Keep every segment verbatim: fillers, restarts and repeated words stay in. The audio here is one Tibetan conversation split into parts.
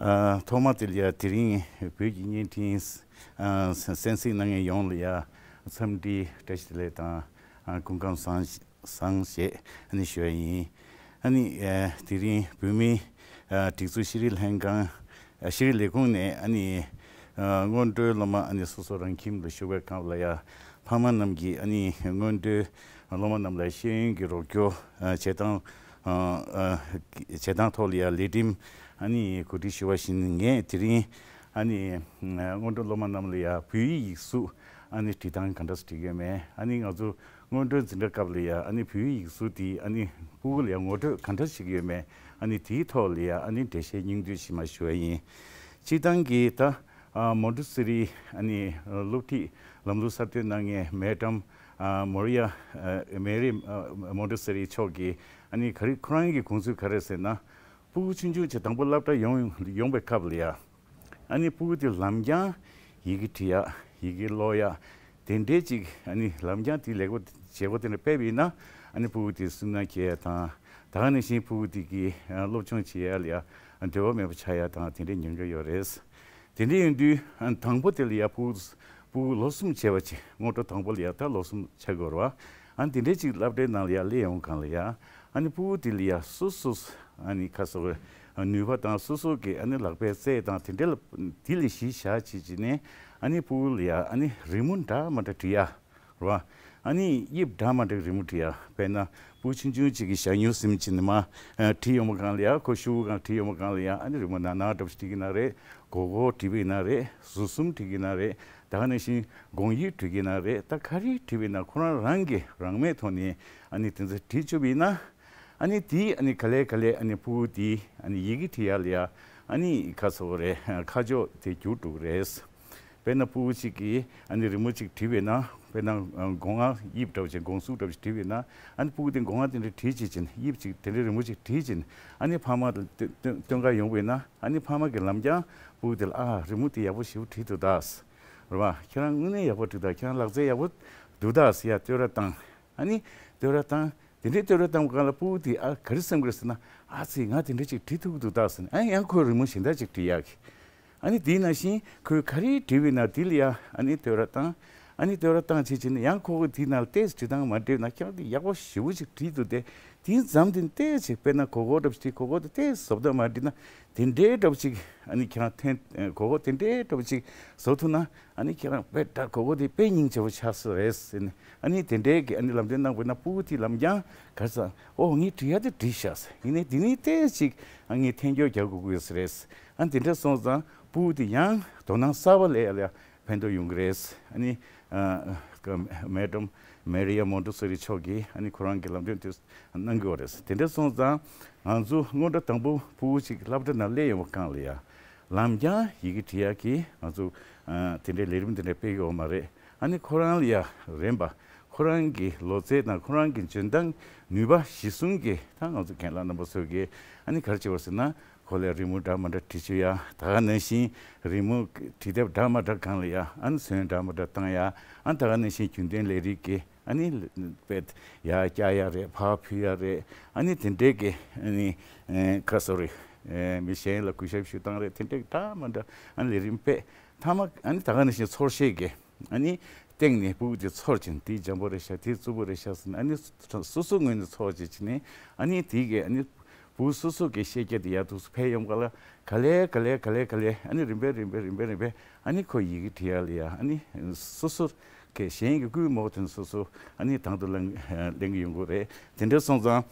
ཨ། ཐོག་མ་དེ་ལ་ཡ་དེ་རིང་བོད་ཀྱི་བརྙན་འཕྲིན་ཨ་གསན་གཟིགས་གནང་མཁན་ཡོངས་ལ་ཡ་འཚམས་འདྲི་བཀྲ་ཤིས་བདེ་ལེགས་དང་ཨ་སྐུ་ཁམས་བཟང་བཟང་ཞེས་ཨ་ནི་ཞུ་བ་ཡིན། ཨ་ནི་ཨ་དེ་རིང་བོད་མིའི་ཨ་སྒྲིག་འཛུགས་ཤེས་རིག་ལྷན་ཁང་ཨ་ཤེས་རིག་ལས་ཁུངས་ནས་ཨ་ནི་ཨ་སྔོན་འགྲོའི་སློབ་མ་ཨ་ནི་སོ་སོ་རང་ཁྱིམ་དུ་བཞུགས་པའི་སྐབས་ལ་ཡ་ཕ་མ་རྣམས་ཀྱིས་ཨ་ནི་སྔོན་འགྲོའི་སློབ་མ་རྣམས་ལ་ཤེས་ཡོན་གྱི་རོགས་སྐྱོར་ཨ་བྱེད་སྟངས་ཨ་ཨ་བྱེད་སྟངས་ཐོག་ལ་ཡ་ལས་རིམ་ཨ་ནི་གོ་སྒྲིག་ཞུ་བ་བཞིན་ངས་དེ་རིང་ཨ་ནི་སྔོན་འགྲོ་སློབ་མ་རྣམས་ལ་ཡ་བོད་ཡིག་ཡིག་གཟུགས་ཨ་ནི་འབྲི་སྟངས་ག་འདྲ་སེ་འབྲི་གི་ཡོད་མེད། ཨ་ནི་ང་ཚོ་སྔོན་འགྲོའི་འཛིན་གྲྭ་སྐབས་ལ་ཡ་ཨ་ནི་བོད་ཡིག་ཡིག་གཟུགས་དེ་ཨ་ནི་ཕྲུ་གུ་ལ་ཡ་ངོ་སྤྲོད་ག་འདྲ་བྱེད་ཀྱི་ཡོད་མེད། ཨ་ནི་དེའི་ཐོག་ལ་ཡ་ཨ་ནི་འགྲེལ་བཤད་སྙིང་བསྡུས་ཤིག་མར་ཞུ་བ་ཡིན། སྤྱིར་བཏང་གི་ད་ཨ་མོན་ཊེ་སོ་རི་ཨ་ནི་སློབ་ཁྲིད་ལམ་ལུགས་གསར་གཏོད་གནང་མཁན་མེ་ཌམ་ཨ་མོ་རི་ཡ་ཨ་མེ་རི་ཨ་མོན་ཊེ་སོ་རི་མཆོག་གིས་ཨ་ནི་ག་རེ་ཁོ་རང་གི་དགོངས་ཚུལ་ག་རེ་ཟེར་ན། ཕྲུ་གུ་ཆུང་ཆུང་ཆེ་དང་པོ་སློབ་གྲྭ་ཡོང་ཡོང་པའི་སྐབས་ལ་ཡ། ཨ་ནི་ཕྲུ་གུ་དེ་ལམ་རྒྱང་ཡི་གེ་འབྲི་ཡག་ཡི་གེ་ཀློག་ཡག་དེ་འདྲའི་ཅིག་ཨ་ནི་ལམ་རྒྱང་དེ་ལེགས་པོ་བྱེད་སྒོ་དེ་འདྲ་སྤེལ་བ་ཡིན་ན། ཨ་ནི་ཕྲུ་གུ་དེ་སུན་སྣང་སྐྱེ་ཡག་དང་། ད་ག་ནང་བཞིན་ཕྲུ་གུ་དེ་གིས་ཨ་སློབ་སྦྱོང་བྱེད་ཡག་ལ་ཡ་འབྲེལ་བ་མེད་པ་ཆགས་ཡག་དང་དེ་འདྲའི་ཉེན་ཁ་ཡོད་རེད། དེ་འདྲ་ཡིན་དུས་ཨ་དང་པོ་དེ་ལ་ཡ་ཕྲུ་གུ་ཕྲུ་གུ་ལོ་གསུམ་བྱས་པ་ཅིག་སྔོན་འགྲོ་དང་པོ་ལ་ཡ་ད་ལོ་གསུམ་ཆགས་དགོས་རེད་བ། ཨ་ནི་དེ་འདྲའི་ཅིག་སློབ་གྲྭའི་ནང་ལ་ཡ་སླེབས་ཡོང་གང་ལ་ཡ། ཨ་ནི་ཕྲུ་གུ་དེ་ལ་ཡ་སོ་སོ་ཨ་ནི་ཁ་སོ་ནུས་པ་དང་སོ་སོ་གི་ཨ་ནི་ལག་པའི་རྩལ་དང་དེ་འདྲ་ལ་དེ་ལ་གཞི་བཞག་བྱེད་ཀྱི་ནས། ཨ་ནི་ཕྲུ་གུ་ལ་ཡ་ཨ་ནི་རི་མོ་འདྲ་མ་འདྲ་འབྲི་ཡ་རེད་བ། ཨ་ནི་དབྱིབས་འདྲ་མ་འདྲ་རི་མོ་འབྲི་ཡ། དཔེར་ན་ཕྲུ་གུ་ཆུང་ཆུང་ཅིག་གིས་ཞྭ་སྨྱུག་ཟིན་བྱས་ནས་མར་ཨ་བྲིས་ཡོང་བ་གང་ལ་ཡ། ཁོ་ཤོག་གུ་སྒང་བྲིས་ཡོང་བ་གང་ལ་ཡ། ཨ་ནི་རི་མོ་ནག་ནག་འདྲ་པོ་ཞིག་བྲིས་ཀྱི་ན་རེད། སྒོར་སྒོར་བྲིས་པ་ཡིན་ན་རེད། ཟུར་གསུམ་བྲིས་ཀྱི་ན་རེད། ད་ག་ནང་བཞིན་དགོངས་དབྱིབས་བྲིས་ཀྱི་ན་རེད། ད་ག་རེ་བྲིས་པ་ཡིན་ན་ཁོ་རང་རང་གིས་རང་མོས་ཐོག་ནས་ཨ་ནི་དེ་ཚོ་བྲིས་བཅུག་པ་ཡིན་ན། ཨ་ནི་དེ་ཨ་ནི་ག་ལེ་ག་ལེ་ཨ་ནི་ཕྲུ་གུ་དེ་ཨ་ནི་ཡི་གེ་འབྲི་ཡག་ལ་ཡ་ཨ་ནི་ག་ཟེར་དགོས་རེད། ཁ་ཕྱོགས་དེ་འགྱུར་འགྲོ་གི་རེད། དཔེར་ན་ཕྲུ་གུ་གཅིག་གིས་ཨ་ནི་རི་མོ་གཅིག་བྲིས་པ་ཡིན་ན། དཔེར་ན་སྒོ་ང་དབྱིབས་འདྲ་བོ་ཅིག་སྒོང་ཟུག་འདྲ་བོ་ཅིག་བྲིས་པ་ཡིན་ན། ཨ་ནི་ཕྲུ་གུ་དེ་སྒོ་ང་དེ་འདྲ་བྲིས་བྱེད་ཅིང་དབྱིབས་གཅིག་དེ་འདྲའི་རི་མོ་གཅིག་བྲིས་བྱེད། ཨ་ནི་ཕ་མ་ལ་སྟོན་སྟོན་ག་ཡོང་བ་ཡིན་ན། ཨ་ནི་ཕ་མ་གིས་ལམ་རྒྱང་ཕྲུ་གུ་དེ་ལ་ཨ་རི་མོ་དེ་ཡག་པོ་ཞེ་པོ་བྲིས་འདུག་ད། རེད་བ། ཁྱེད་རང་དངོས་གནས་ཡག་པོ་བྲིས་འདུག་ཁྱེད་རང་ལག་རྩལ་ཡག་པོ་འདུག་ད་ཟེར་ཡ་བསྟོད་ར་བཏང་། ཨ་ནི་བསྟོད་ར་བཏང་། དེ་འདྲའི་བསྟོད་ར་བཏང་བ་སྒང་ལ་ཕྲུ་གུ་དེ་ཨ་ག་རེ་སེམས་ཀྱི་རེད་ཟེར་ན། ཨ་ཙི་ང་དེ་འདྲ་ཅིག་བྲིས་ཐུབ་ཀྱི་འདུག་ད་ཟེར་ནས། ཨ་ཡང་ཁོས་རི་མོ་གཞན་དག་ཅིག་བྲིས་ཡག་གི། ཨ་ནི་དེའི་ནང་བཞིན་ཁོས་ག་རེ་བྲིས་པ་ཡིན་ན་དེ་ལ་ཡ་ཨ་ནི་བསྟོད་ར་བཏང་། ཨ་ནི་བསྟོད་ར་བཏང་བྱེད་བྱེད་ནས་ཡང་ཁོ་གིས་དེའི་ནང་ལ་ཏོག་ཙམ་བྲིས་སྟངས་མ་འགྲིག་ན། ཁྱེད་རང་དེ་ཡག་པོ་ཞེ་པོ་ཅིག་བྲིས་འདུག་དེ། དེ་མཚམས་དེ་ཏོག་ཙམ་ཅིག་དཔེར་ན་གོ་གོ་འདྲ་པོ་ཅིག་གོ་གོ་དེ་ཏོག་ཙམ་བཟོ་ལྟ་མ་འགྲིག་ན། དེ་འདྲའི་འདྲ་པོ་ཅིག་ཨ་ནི་ཁྱེད་རང་འཐེན་གོ་གོ་དེ་འདྲའི་འདྲ་པོ་ཅིག་བཟོ་ཐུབ་ན། ཨ་ནི་ཁྱེད་རང་དཔེ་འདྲ་གོ་གོ་དེ་དཔེ་སྙིང་རྗེ་པོ་ཆགས་ས་རེད་ཟེར་ནས། ཨ་ནི་དེ་འདྲའི་གི་ཨ་ནི་ལམ་སྟོན་གནང་དགོས་ན། ཕྲུ་གུ་དེ་ལམ་རྒྱང་ག་རེ་ཟེར། ཨོ་ངས་བྲིས་ཡག་དེ་བྲིས་ཤག་ཟེར། ཡིན་ནའི་དེ་ནས་ཏོག་ཙམ་ཅིག་ཨ་ངས་འཐེན་འཁྱོག་རྒྱག་དགོས་ཀྱི་ཡོད་ས་རེད། ཨ་ནི་དེ་འདྲ་སོང་ཙང་ཕྲུ་གུ་དེ་ཡང་དོ་སྣང་གསར་པ་སླེབས་ཡག་ལ་ཕན་ཐོགས་ཡོང་གི་རེད། ཨ་ནི་ཨ་མེ་ཌམ་མེ་རི་ཡ་མོན་ཊེ་སོ་རི་མཆོག་གིས་ཨ་ནི་ཁོ་རང་གི་ལམ་སྟོན་དེ་གནང་གི་ཡོད་རེད། དེ་འདྲ་སོང་ཙང་ང་ཚོ་སྔོན་འགྲོ་དང་པོ་ཕྲུ་གུ་ཅིག་སློབ་གྲྭ་ནང་སླེབས་ཡོང་བ་སྒང་ལ་ཡ། ལམ་རྒྱང་ཡི་གེ་འབྲི་ཡག་གི་ང་ཚོ་ཨ་དེ་འདྲའི་ལས་རིམ་དེ་འདྲ་སྤེལ་གི་ཡོད་མ་རེད། ཨ་ནི་ཁོ་རང་ལ་ཡ་རན་པ། ཁོ་རང་གི་ལོ་ཚད་དང་ཁོ་རང་གི་འཇོན་ཐང་ནུས་པ་གཞི་བཟུང་གིས་ད་ང་ཚོ་རྒན་ལགས་རྣམ་པ་ཚོ་གིས་ཨ་ནི་ག་རེ་བྱེད་པ་ཟེར་ན། ཁོ་ལ་རི་མོ་འདྲ་མ་འདྲ་བྲིས་བཅུག་ཡ། ད་ག་ནང་བཞིན་རི་མོ་བྲིས་དེབ་འདྲ་མ་འདྲ་སྒང་ལ་ཡ་ཨ་ནི་ཚོན་འདྲ་མ་འདྲ་བཏང་ཡ། ཨ་ནི་ད་ག་ནང་བཞིན་རྒྱུན་གཏན་ལས་རིགས་ཀྱི་ཨ་ནི་དཔེ་ཡར་བཀྱག་ཡ་རེད། ཕར་ཕུལ་ཡ་རེད། ཨ་ནི་དེ་འདྲའི་གི་ཨ་ནི་ཨེ་ཁ་སོ་རི་ཨེ་མི་གཞན་ལ་གུས་ཞབས་ཞུ་སྟངས་རེད། དེ་འདྲའི་འདྲ་མ་འདྲ་ཨ་ནི་ལས་རིམ་སྤེལ། མཐའ་མ་ཨ་ནི་ད་ག་ནང་བཞིན་ཚོར་ཤེས་ཀྱི་ཨ་ནི་སྟེང་ནས་ཕྲུ་གུ་དེ་ཚོར་བྱས་ནས། དེ་འཇམ་པོ་རེད་ཤག་དེ་རྩུབ་པོ་རེད་ཤག་ཟེར་ནས། ཨ་ནི་སོ་སོ་ངོས་ནས་ཚོར་བྱས་བྱས་ནས། ཨ་ནི་དེ་གས་ཨ་ནི་བུ་སོ་སོ་གི་ཤེས་རྒྱ་དེ་ཡར་ཐུགས་སུ་འཕེལ་ཡོང་ག་ལ་ག་ལེ་ག་ལེ་ག་ལེ་ག་ལེ་ཨ་ནི་རིམ་པས་རིམ་པས་རིམ་པས་རིམ་པས་ཨ་ནི་ཁོ་ཡི་གེ་འབྲི་ཡག་ལ་ཡ་ཨ་ནི་སོ་སོ་གི་གཞན་གྱི་སྐུལ་མ་ཐོན་སོ་སོ་ཨ་ནི་དང་དུ་ལེན་ལེན་གྱི་ཡོང་གི་རེད། དེ་འདྲ་སོང་ཙང་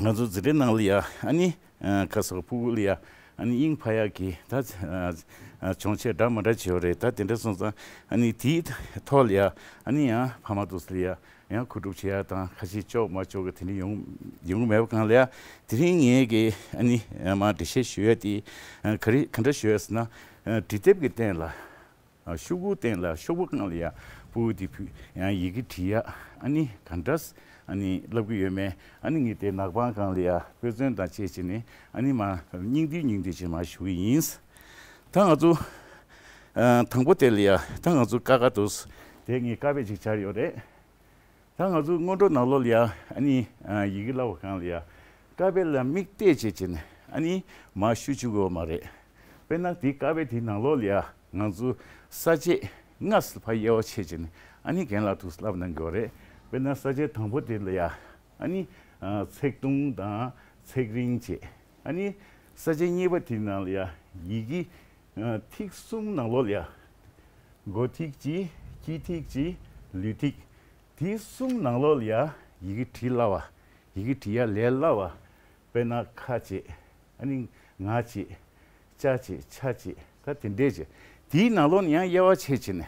ང་ཚོ་འཛིན་གྲྭའི་ནང་ལ་ཡ་ཨ་ནི་ཁ་སོ་ཕྲུ་གུ་ལ་ཡ་ཨ་ནི་དབྱིངས་འཕར་ཡག་གི་ད་སྦྱོང་བྱེད་འདྲ་མ་འདྲ་བྱེད་ཡོད་རེད། ད་དེ་འདྲ་སོང་ཙང་ཨ་ནི་དེའི་ཐོག་ལ་ཡ་ཨ་ནི་ཡང་ཕ་མ་དེ་ཚོ་ལ་ཡ། ཡང་མཁོ་སྒྲུབ་བྱེད་ཡ་དང་ཁ་ཤས་ལྕོགས་མ་ལྕོགས་ཀྱི་དེ་འདྲ་ཡོང་ཡོང་གི་མེད་པ་སྒང་ལ་ཡ། དེ་རིང་ངས་ཀྱི་ཨ་ནི་མར་འགྲེལ་བཤད་ཞུ་ཡ་དེ་ཨ་ག་རེ་ག་འདྲ་ཞུ་ཡ་ཟེར་ན། ཨ་འབྲི་དེབ་ཀྱི་སྟེང་ལ་ཨ་ཤོག་བུའི་སྟེང་ལ་ཤོག་བུ་སྒང་ལ་ཡ་ཕྲུ་གུ་དེ་ཕུལ་ཡང་ཡི་གེ་འབྲི་ཡ་ཨ་ནི་ག་འདྲ་ཨ་ནི་བསླབ་ཀྱི་ཡོད་མེད། ཨ་ནི་ངས་དེ་ནག་པང་སྒང་ལ་ཡ་དཔེ་མཚོན་དང་བཅས་བྱས་ནས་ཨ་ནི་མར་སྙིང་བསྡུས་སྙིང་བསྡུས་བྱས་མར་ཞུ་གི་ཡིན། ད་ང་ཚོ་ཨ་དང་པོ་དེ་ལ་ཡ་ད་ང་ཚོ་ཀ་ཁ་དུས་དེ་ངས་ཀ་པེད་ཅིག་སྦྱར་ཡོད་རེད། ད་ང་ཚོ་སྔོན་འགྲོ་ནང་ལོགས་ལ་ཡ་ཨ་ནི་ཡི་གེ་བསླབ་པ་སྒང་ལ་ཡ་ཀ་པེད་ལ་མིག་གཏད་བྱས་བྱས་ནས་ཨ་ནི་མར་ཤུ་བཅུག་དགོས་མ་རེད། དཔེར་ན་དེའི་ཀ་བའི་དེའི་ནང་ལོགས་ལ་ཡ་ང་ཚོ་ས་བཅད་ལྔ་ཕར་དབྱེ་བ་ཕྱེ་བྱས་ནས་ཨ་ནི་རྒན་ལགས་ཐུགས་ལབ་གནང་གི་ཡོད་རེད། དཔེར་ན་ས་བཅད་དང་པོ་དེ་ལ་ཡ་ཨ་ནི་ཚེག་ཐུང་དང་ཚེག་རིང་བྱས། ཨ་ནི་ས་བཅད་གཉིས་པ་དེའི་ནང་ལ་ཡ་ཡི་གེ་ཐིག་གསུམ་ནང་ལོགས་ལ་ཡ་མགོ་ཐིག་གཅིག་དཀྱིལ་ཐིག་གཅིག་ལུས་ཐིག་དེ་གསུམ་ནང་ལོགས་ལ་ཡ་ཡི་གེ་བྲིས་སླ་བ། ཡི་གེ་བྲིས་ཡ་ལས་སླ་བ། དཔེར་ན་ཁ་བྱས། ཨ་ནི་ང་བྱས། ཅ་བྱས། ཆ་བྱས། ད་དེ་འདྲས་བྱས། དེའི་ནང་ལོགས་ནས་ཡང་དབྱེ་བ་ཕྱེ་བྱས་ནས་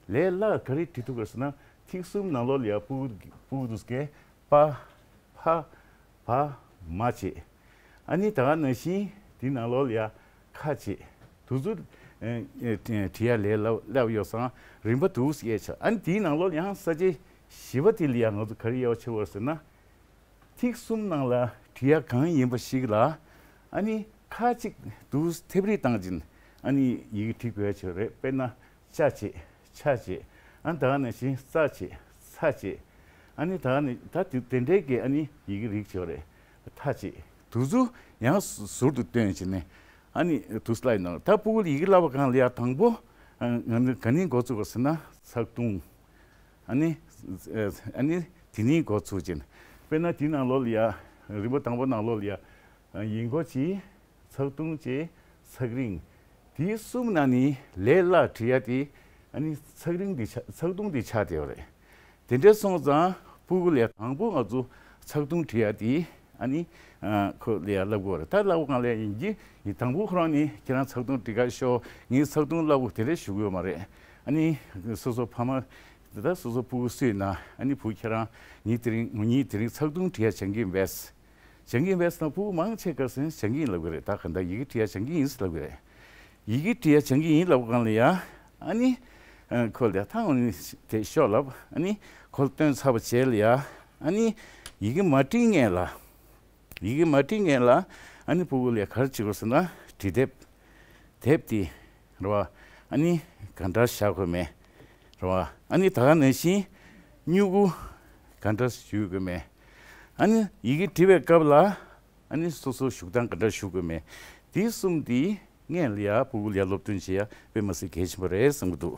ལས་སླ་ག་རེ་བྲིས་ཐུབ་ག་ཟེར་ན་ཐིག་གསུམ་ནང་ལོགས་ལ་ཡ་ཕྲུ་གུ་ཕྲུ་གུ་དུས་ཀའི་པ། ཕ། བ། མ་བྱས། ཨ་ནི་ད་ག་ནང་བཞིན་དེའི་ནང་ལོགས་ལ་ཡ་ཁ་བྱས། དུས་ཚོད་བྲིས་ཡ་ལས་སླ་སླ་བ་ཡོད་ཙང་རིམ་པ་འདུག་སེ་དབྱེ་བྱས། ཨ་ནི་དེའི་ནང་ལོགས་ལ་ཡང་ས་བཅད་བཞི་པ་དེ་ལ་ཡ་ང་ཚོ་ག་རེ་དབྱེ་བ་ཕྱེ་བ་ཟེར་ན། ཐིག་གསུམ་ནང་ལ་བྲིས་ཡ་གང་ཡིན་པ་ཞིག་ལ་ཨ་ནི་ཁ་གཅིག་འདུག་ཐེབས་རིས་བཏང་བྱས་ཨ་ནི་ཡི་གེ་བྲིས་དགོས་ཡ་ཆེ་རེད། དཔེར་ན་ཅ་བྱས། ཆ་བྱས། ཨ་ནི་ད་ག་ནང་བཞིན་ཙ་བྱས། ཚ་བྱས། ཨ་ནི་ད་ག་ནི་ད་དེ་དེ་འདྲའི་གི་ཨ་ནི་ཡི་གེ་རིགས་ཆེ་རེད། ཐ་བྱས། དུས་ཚོད་ཡང་ཟུར་དུ་བཏོན་བྱས་ནས་ཨ་ནི་འདུག་སེ་ལབ་ཡིན་ནོ། ད་ཕྲུ་གུ་ལ་ཡི་གེ་བསླབ་པ་གང་ལ་ཡ་དང་པོ་ང་ནི་ག་ནས་འགོ་བཙུགས་པ་ཟེར་ན་ཚེག་ཐུང་། ཨ་ནི། ཨ་ནི་དེ་ནས་འགོ་ཚུགས་ཀྱིན། དཔེར་ན་དེའི་ནང་ལོགས་ལ་ཡ། རིམ་པ་དང་པོ་ནང་ལོགས་ལ་ཡ། ཡིག་མགོ་གཅིག་ཚེག་ཐུང་གཅིག་ཚེག་རིང་། དེའི་གསུམ་ནང་ནས་ལས་སླ་བྲིས་ཡ་དེ། ཨ་ནི་ཚེག་རིང་དེ་ཆགས་ཚེག་ཐུང་དེ་ཆགས་བསྡད་ཡོད་རེད། དེ་འདྲ་སོང་ཙང་ཕྲུ་གུ་ལ་ཡ་དང་པོ་ང་ཚོ་ཚེག་ཐུང་བྲིས་ཡ་དེ། ཨ་ནི། ཁོ་ལ་ཡ་བསླབ་དགོས་རེད། ད་བསླབ་པ་གང་ལ་ཡིན་གྱི་ཡིན། དང་པོ་ཁོ་རང་ནི་ཁྱེད་རང་ཚེག་ཐུང་བྲིས་ག་ཤོག་ངས་ཚེག་ཐུང་བསླབ་དགོས་དེ་འདྲ་ཞུ་གི་ཡོད་མ་རེད། ཨ་ནི་སོ་སོ་ཕ་མ། དེ་ལྟར་སོ་སོ་ཕྲུ་གུ་སུས་ན་ཨ་ནི་བུ་ཁྱེད་རང་ངས་དེ་རིང་ངེད་གཉིས་དེ་རིང་ཚེག་ཐུང་བྲིས་ཡ་སྦྱང་གི་ཡིན་པས། སྦྱང་གི་ཡིན་པས་ཟེར་ན་ཕྲུ་གུ་མང་ཆེ་ག་ཟེར་སྦྱང་གི་ཡིན་ལབ་གི་རེད། ད་ག་འདྲ་ཡི་གེ་བྲིས་ཡ་སྦྱང་གི་ཡིན་ཟེར་ལབ་གི་རེད། ཡི་གེ་བྲིས་ཡ་སྦྱང་གི་ཡིན་ལབ་གང་ལ་ཡ། ཨ་ནི། ཁོ་ལ་ཡ་ད་འོ་ནི་དེ་ཤོག་ལབ། ཨ་ནི་ཁོ་ལ་སྟོན་ཚར་བ་བྱས་ལ་ཡ། ཨ་ནི་ཡི་གེ་མ་བྲིས་སྔོན་ལ། ཡི་གེ་མ་བྲིས་སྔོན་ལ་ཨ་ནི་ཕྲུ་གུ་ལ་ག་རེ་བྱེད་དགོས་ཟེར་ན་འབྲི་དེབ། དེབ་དེ་རེད་བ། ཨ་ནི་ག་འདྲ་བཞག་དགོས་མེད་རེད་བ། ཨ་ནི་ད་ག་ནང་བཞིན་སྨྱུ་གུ་ག་འདྲ་གཞུས་དགོས་མེད། ཨ་ནི་ཡི་གེ་འབྲི་བའི་སྐབས་ལ་ཨ་ནི་སོ་སོ་བཞུགས་སྟངས་ག་འདྲ་བཞུགས་དགོས་མེད། དེ་གསུམ་དེ་སྔོན་ལ་ཡ་ཕྲུ་གུ་ལ་ཡ་སློབ་སྟོན་བྱེད་ཡ་དཔེ་མི་སྲིད་གལ་ཆེན་པོ་རེད་བསམ་གྱི་འདུག་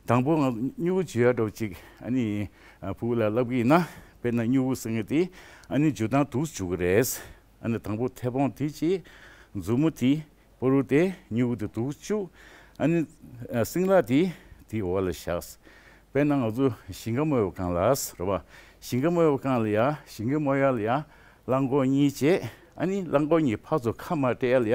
དང་པོ་ང་སྨྱུ་གུ་འཇུ་ཡ་འདྲ་བོ་ཅིག་ཨ་ནི་ཕྲུ་གུ་ལ་བསླབ་ཀྱི་ཡིན་ན། དཔེར་ན་སྨྱུ་གུ་ཟེར་མཁན་དེ་ཨ་ནི་འཇུ་སྟངས་འདུག་སེ་འཇུ་གི་རེད། ཨ་ནི་དང་པོ་མཐེ་བོང་དེ་གཅིག་མཛུབ་མོ་དེ་པུ་རུ་དེ་སྨྱུ་གུ་དེ་འདུག་སེ་བཅུག་ཨ་ནི་སྲིན་ལག་དེ་དེའི་འོག་ལ་བཞག་དཔེར་ན་ང་ཚོ་ཞིང་ཁ་རྨོ་བའི་སྒང་ལ་རེད་བ། ཞིང་ཁ་རྨོ་བའི་སྒང་ལ་ཡ་ཞིང་ཁ་རྨོ་ཡ་ལ་ཡ་གླང་གོག་གཉིས་བྱས། ཨ་ནི་གླང་གོག་གཉིས་ཕར་ཚུར་ཁ་མར་སྤྲད་ཡ་ལ་ཡ།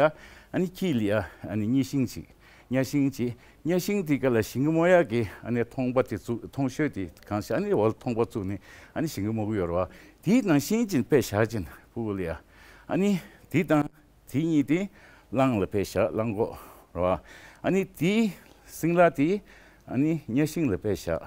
ཨ་ནི་དཀྱིལ་ལ་ཡ་ཨ་ནི་གཉའ་ཤིང་གཅིག་གཉའ་ཤིང་གཅིག་གཉའ་ཤིང་དེ་ག་ལ་ཞིང་ཁ་རྨོ་ཡ་གི་ཨ་ནི་ཐོང་པ་དེ་བཙུགས། ཐོང་གཤོལ་དེ་གང་ཤ་ཨ་ནི་འོག་ལ་ཐོང་པ་བཙུགས་ནས་ཨ་ནི་ཞིང་ཁ་རྨོ་གི་ཡོད་རེད་བ། དེའི་ནང་བཞིན་ཅིག་དཔེ་བཞག་ཅིག་ཕྲུ་གུ་ལ་ཡ། ཨ་ནི་དེ་དང་དེ་གཉིས་དེ་གླང་ལ་དཔེ་བཞག་གླང་གོག་རེད་བ། ཨ་ནི་དེའི་སྲིན་ལག་དེ་ཨ་ནི་གཉའ་ཤིང་ལ་དཔེ་བཞག་